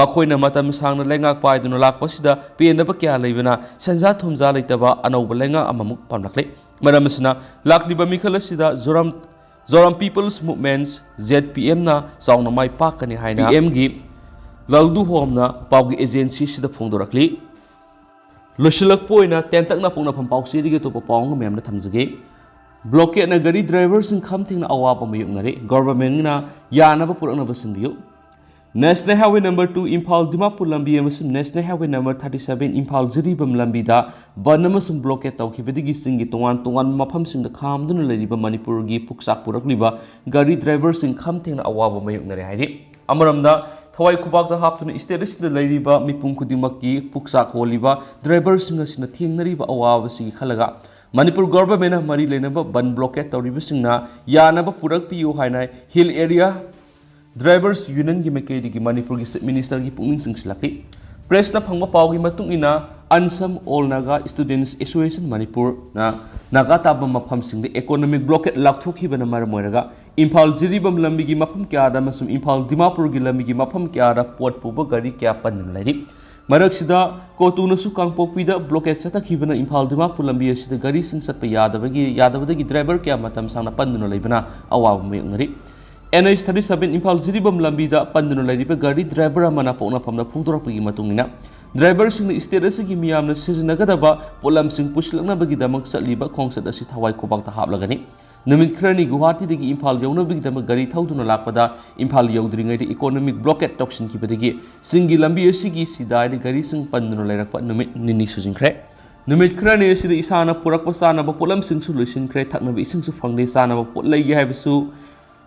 ꯃꯈꯣꯏꯅ ꯃꯇꯝ ꯁꯥꯡꯅ ꯂꯩꯉꯥꯛ ꯄꯥꯏꯗꯨꯅ ꯂꯥꯛꯄꯁꯤꯗ ꯄꯦꯟꯗꯕ ꯀꯌꯥ ꯂꯩꯕꯅ ꯁꯦꯟꯖꯥ ꯊꯨꯝꯖꯥ ꯂꯩꯇꯕ ꯑꯅꯧꯕ ꯂꯩꯉꯥꯛ ꯑꯃꯃꯨꯛ ꯄꯥꯝꯂꯛꯂꯦ꯫ ꯃꯔꯝ ꯑꯁꯤꯅ, ꯂꯥꯛꯂꯤꯕ ꯃꯤꯈꯜ ꯑꯁꯤꯗ ꯖꯣꯔꯥꯝ ꯖꯣꯔꯥꯝ ꯄꯤꯄꯜꯁ ꯃꯨꯚꯃꯦꯟꯠ, ꯖꯦꯗ ꯄꯤ ꯑꯦꯝꯅ ꯆꯥꯎꯅ ꯃꯥꯏ ꯄꯥꯛꯀꯅꯤ ꯍꯥꯏꯅ ꯄꯤ ꯑꯦꯝꯒꯤ ꯂꯜꯗꯨ ꯍꯣꯝꯅ ꯄꯥꯎꯒꯤ ꯑꯦꯖꯦꯟꯁꯤ ꯑꯁꯤꯗ ꯐꯣꯡꯗꯣꯔꯛꯂꯤ꯫ ꯂꯣꯏꯁꯤꯜꯂꯛꯄ ꯑꯣꯏꯅ ꯇꯦꯟꯇꯛꯅ ꯄꯣꯛꯅꯐꯝ ꯄꯥꯎꯆꯦꯗꯒꯤ ꯑꯇꯣꯞꯄ ꯄꯥꯎ ꯑꯃ ꯃꯌꯥꯝꯗ ꯊꯝꯖꯒꯦ꯫ ꯕ꯭ꯂꯣꯀꯦꯠꯅ ꯒꯥꯔꯤ ꯗ꯭ꯔꯥꯏꯚꯔꯁꯤꯡ ꯈꯝ ꯊꯦꯡꯅ ꯑꯋꯥꯕ ꯃꯥꯌꯣꯛꯅꯔꯦ꯫ ꯒꯣꯚꯔꯟꯃꯦꯟꯠꯅ ꯌꯥꯅꯕ ꯄꯨꯔꯛꯅꯕ ꯁꯤꯟꯕꯤꯌꯨ꯫ National highway number two Imphal Dimapur ꯂꯝꯕꯤ ꯑꯃꯁꯨꯡ national highway number thirty seven Imphal Jiribam ꯂꯝꯕꯤꯗ ꯕꯟ ꯑꯃꯁꯨꯡ ꯕ꯭ꯂꯣꯀꯦꯠ ꯇꯧꯈꯤꯕꯗꯒꯤ ꯆꯤꯡꯒꯤ ꯇꯣꯉꯥꯟ ꯇꯣꯉꯥꯟꯕ ꯃꯐꯝꯁꯤꯡꯗ ꯈꯥꯝꯗꯨꯅ ꯂꯩꯔꯤꯕ ꯃꯅꯤꯄꯨꯔꯒꯤ ꯄꯨꯛꯆꯥꯛ ꯄꯨꯔꯛꯂꯤꯕ ꯒꯥꯔꯤ ꯗ꯭ꯔꯥꯏꯚꯔꯁꯤꯡ ꯈꯝ ꯊꯦꯡꯅ ꯑꯋꯥꯕ ꯃꯥꯌꯣꯛꯅꯔꯦ ꯍꯥꯏꯔꯤ꯫ ꯑꯃꯔꯣꯝꯗ, ꯊꯋꯥꯏ ꯈꯨꯕꯥꯛꯇ ꯍꯥꯞꯇꯨꯅ ꯁ꯭ꯇꯦꯠ ꯑꯁꯤꯗ ꯂꯩꯔꯤꯕ ꯃꯤꯄꯨꯝ ꯈꯨꯗꯤꯡꯃꯛꯀꯤ ꯄꯨꯛꯆꯥꯛ ꯍꯣꯜꯂꯤꯕ ꯗ꯭ꯔꯥꯏꯚꯔꯁꯤꯡ ꯑꯁꯤꯅ ꯊꯦꯡꯅꯔꯤꯕ ꯑꯋꯥꯕꯁꯤꯒꯤ ꯈꯜꯂꯒ ꯃꯅꯤꯄꯨꯔ ꯒꯣꯚꯔꯟꯃꯦꯟꯠꯅ ꯃꯔꯤ ꯂꯩꯅꯕ ꯕꯟ ꯕ꯭ꯂꯣꯀꯦꯠ ꯇꯧꯔꯤꯕꯁꯤꯡꯅ ꯌꯥꯅꯕ ꯄꯨꯔꯛꯄꯤꯌꯨ ꯍꯥꯏꯅ ꯍꯤꯜ ꯑꯦꯔꯤꯌꯥ ꯗ꯭ꯔꯥꯏꯚꯔꯁ ꯌꯨꯅꯤꯌꯟꯒꯤ ꯃꯥꯏꯀꯩꯗꯒꯤ ꯃꯅꯤꯄꯨꯔꯒꯤ ꯆꯤꯐ ꯃꯤꯅꯤꯁꯇꯔꯒꯤ ꯄꯨꯛꯅꯤꯡ ꯆꯤꯡꯁꯤꯜꯂꯛꯂꯤ꯫ ꯄ꯭ꯔꯦꯁꯅ ꯐꯪꯕ ꯄꯥꯎꯒꯤ ꯃꯇꯨꯡ ꯏꯟꯅ, ꯑꯟꯁꯝ ꯑꯣꯜ ꯅꯥꯒꯥ ꯁ꯭ꯇꯨꯗꯦꯟꯠꯁ ꯑꯦꯁꯣꯁꯤꯌꯦꯁꯟ ꯃꯅꯤꯄꯨꯔꯅ ꯅꯥꯒꯥ ꯇꯥꯕ ꯃꯐꯝꯁꯤꯡꯗ ꯏꯀꯣꯅꯣꯃꯤꯛ ꯕ꯭ꯂꯣꯀꯦꯠ ꯂꯥꯎꯊꯣꯛꯈꯤꯕꯅ ꯃꯔꯝ ꯑꯣꯏꯔꯒ ꯏꯝꯐꯥꯜ ꯖꯤꯔꯤꯕꯥꯝ ꯂꯝꯕꯤꯒꯤ ꯃꯐꯝ ꯀꯌꯥꯗ ꯑꯃꯁꯨꯡ ꯏꯝꯐꯥꯜ ꯗꯤꯃꯥꯄꯨꯔꯒꯤ ꯂꯝꯕꯤꯒꯤ ꯃꯐꯝ ꯀꯌꯥꯗ ꯄꯣꯠ ꯄꯨꯕ ꯒꯥꯔꯤ ꯀꯌꯥ ꯄꯟꯗꯨꯅ ꯂꯩꯔꯤ꯫ ꯃꯔꯛꯁꯤꯗ, ꯀꯣꯇꯨꯅꯁꯨ ꯀꯥꯡꯄꯣꯛꯄꯤꯗ ꯕ꯭ꯂꯣꯀꯦꯠ ꯆꯠꯊꯈꯤꯕꯅ ꯏꯝꯐꯥꯜ ꯗꯤꯃꯥꯄꯨꯔ ꯂꯝꯕꯤ ꯑꯁꯤꯗ ꯒꯥꯔꯤꯁꯤꯡ ꯆꯠꯄ ꯌꯥꯗꯕꯒꯤ, ꯌꯥꯗꯕꯗꯒꯤ ꯗ꯭ꯔꯥꯏꯚꯔ ꯀꯌꯥ ꯃꯇꯝ ꯁꯥꯡꯅ ꯄꯟꯗꯨꯅ ꯂꯩꯕꯅ ꯑꯋꯥꯕ ꯃꯥꯌꯣꯛꯅꯔꯤ꯫ N H thirty seven Imphal Jiribam ꯂꯝꯕꯤꯗ ꯄꯟꯗꯨꯅ ꯂꯩꯔꯤꯕ ꯒꯥꯔꯤ ꯗ꯭ꯔꯥꯏꯚꯔ ꯑꯃꯅ ꯄꯣꯛꯅꯐꯝꯗ ꯐꯣꯡꯗꯣꯔꯛꯄꯒꯤ ꯃꯇꯨꯡ ꯏꯟꯅ, ꯗ꯭ꯔꯥꯏꯚꯔꯁꯤꯡꯅ ꯁ꯭ꯇꯦꯠ ꯑꯁꯤꯒꯤ ꯃꯤꯌꯥꯝꯅ ꯁꯤꯖꯤꯟꯅꯒꯗꯕ ꯄꯣꯠꯂꯝꯁꯤꯡ ꯄꯨꯁꯤꯜꯂꯛꯅꯕꯒꯤꯗꯃꯛ ꯆꯠꯂꯤꯕ ꯈꯣꯡꯆꯠ ꯑꯁꯤ ꯊꯋꯥꯏ ꯈꯨꯕꯥꯛꯇ ꯍꯥꯞꯂꯒꯅꯤ꯫ ꯅꯨꯃꯤꯠ ꯈꯔꯅꯤ ꯒꯨꯋꯥꯍꯥꯇꯤꯗꯒꯤ ꯏꯝꯐꯥꯜ ꯌꯧꯅꯕꯒꯤꯗꯃꯛ ꯒꯥꯔꯤ ꯊꯧꯗꯨꯅ ꯂꯥꯛꯄꯗ ꯏꯝꯐꯥꯜ ꯌꯧꯗ꯭ꯔꯤꯉꯩꯗ ꯏꯀꯣꯅꯣꯃꯤꯛ ꯕ꯭ꯂꯣꯀꯦꯠ ꯇꯧꯁꯤꯟꯈꯤꯕꯗꯒꯤ ꯆꯤꯡꯒꯤ ꯂꯝꯕꯤ ꯑꯁꯤꯒꯤ ꯁꯤꯗꯥꯏꯗ ꯒꯥꯔꯤꯁꯤꯡ ꯄꯟꯗꯨꯅ ꯂꯩꯔꯛꯄ ꯅꯨꯃꯤꯠ ꯅꯤꯅꯤ ꯁꯨꯖꯤꯟꯈ꯭ꯔꯦ꯫ ꯅꯨꯃꯤꯠ ꯈꯔꯅꯤ ꯑꯁꯤꯗ ꯏꯁꯥꯅ ꯄꯨꯔꯛꯄ ꯆꯥꯅꯕ ꯄꯣꯠꯂꯝꯁꯤꯡꯁꯨ ꯂꯣꯏꯁꯤꯟꯈ꯭ꯔꯦ, ꯊꯛꯅꯕ ꯏꯁꯤꯡꯁꯨ ꯐꯪꯗꯦ, ꯆꯥꯅꯕ ꯄꯣꯠ ꯂꯩꯒꯦ ꯍꯥꯏꯕꯁꯨ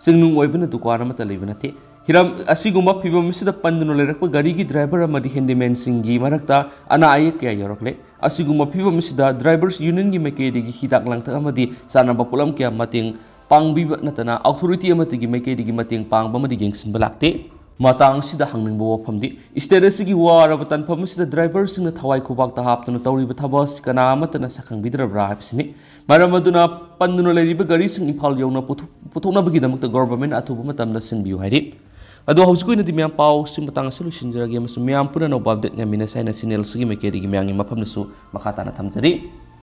ꯆꯤꯡꯅꯨꯡ ꯑꯣꯏꯕꯅ ꯗꯨꯀꯥꯟ ꯑꯃꯠꯇ ꯂꯩꯕ ꯅꯠꯇꯦ꯫ ꯍꯤꯔꯝ ꯑꯁꯤꯒꯨꯝꯕ ꯐꯤꯚꯝ ꯑꯁꯤꯗ ꯄꯟꯗꯨꯅ ꯂꯩꯔꯛꯄ ꯒꯥꯔꯤꯒꯤ ꯗ꯭ꯔꯥꯏꯚꯔ ꯑꯃꯗꯤ ꯍꯦꯟꯗꯤꯃꯦꯟꯁꯤꯡꯒꯤ ꯃꯔꯛꯇ ꯑꯅꯥ ꯑꯌꯦꯛ ꯀꯌꯥ ꯌꯥꯎꯔꯛꯂꯦ꯫ ꯑꯁꯤꯒꯨꯝꯕ ꯐꯤꯚꯝ ꯑꯁꯤꯗ ꯗ꯭ꯔꯥꯏꯚꯔꯁ ꯌꯨꯅꯤꯌꯟꯒꯤ ꯃꯥꯏꯀꯩꯗꯒꯤ ꯍꯤꯗꯥꯛ ꯂꯥꯡꯊꯛ ꯑꯃꯗꯤ ꯆꯥꯅꯕ ꯄꯣꯠꯂꯝ ꯀꯌꯥ ꯃꯇꯦꯡ ꯄꯥꯡꯕꯤꯕ ꯅꯠꯇꯅ ꯑꯣꯊꯣꯔꯤꯇꯤ ꯑꯃꯠꯇꯒꯤ ꯃꯥꯏꯀꯩꯗꯒꯤ ꯃꯇꯦꯡ ꯄꯥꯡꯕ ꯑꯃꯗꯤ ꯌꯦꯡꯁꯤꯟꯕ ꯂꯥꯛꯇꯦ꯫ ꯃꯇꯥꯡ ꯑꯁꯤꯗ ꯍꯪꯅꯤꯡꯕ ꯋꯥꯐꯝꯗꯤ, state ꯑꯁꯤꯒꯤ ꯋꯥꯔꯕ ꯇꯥꯟꯐꯝ ꯑꯁꯤꯗ driverꯁꯤꯡꯅ ꯊꯋꯥꯏ ꯈꯨꯕꯥꯛꯇ ꯍꯥꯞꯇꯨꯅ ꯇꯧꯔꯤꯕ ꯊꯕꯛ ꯑꯁꯤ ꯀꯅꯥ ꯑꯃꯠꯇꯅ ꯁꯛꯈꯪꯕꯤꯗ꯭ꯔꯕ꯭ꯔꯥ ꯍꯥꯏꯕꯁꯤꯅꯤ꯫ ꯃꯔꯝ ꯑꯗꯨꯅ ꯄꯟꯗꯨꯅ ꯂꯩꯔꯤꯕ ꯒꯥꯔꯤꯁꯤꯡ ꯏꯝꯐꯥꯜ ꯌꯧꯅ ꯄꯨꯊꯣꯛ-, ꯄꯨꯊꯣꯛꯅꯕꯒꯤꯗꯃꯛꯇ governmentꯅ ꯑꯊꯨꯕ ꯃꯇꯝꯗ ꯁꯤꯟꯕꯤꯌꯨ ꯍꯥꯏꯔꯤ꯫ ꯑꯗꯣ ꯍꯧꯖꯤꯛꯀꯤ ꯑꯣꯏꯅꯗꯤ ꯃꯌꯥꯝ ꯄꯥꯎꯁꯤ ꯃꯇꯥꯡ ꯑꯁꯤ ꯂꯣꯏꯁꯤꯟꯖꯔꯒꯦ ꯑꯃꯁꯨꯡ ꯃꯌꯥꯝ ꯄꯨꯟꯅ ꯑꯅꯧꯕ update ꯉꯥꯏꯃꯤꯟꯅꯁꯤ ꯍꯥꯏꯅ channel ꯑꯁꯤꯒꯤ ꯃꯥꯏꯀꯩꯗꯒꯤ ꯃꯌꯥꯝꯒꯤ ꯃꯐꯝꯗꯁꯨ ꯃꯈꯥ ꯇꯥꯅ ꯊꯝꯖꯔꯤ꯫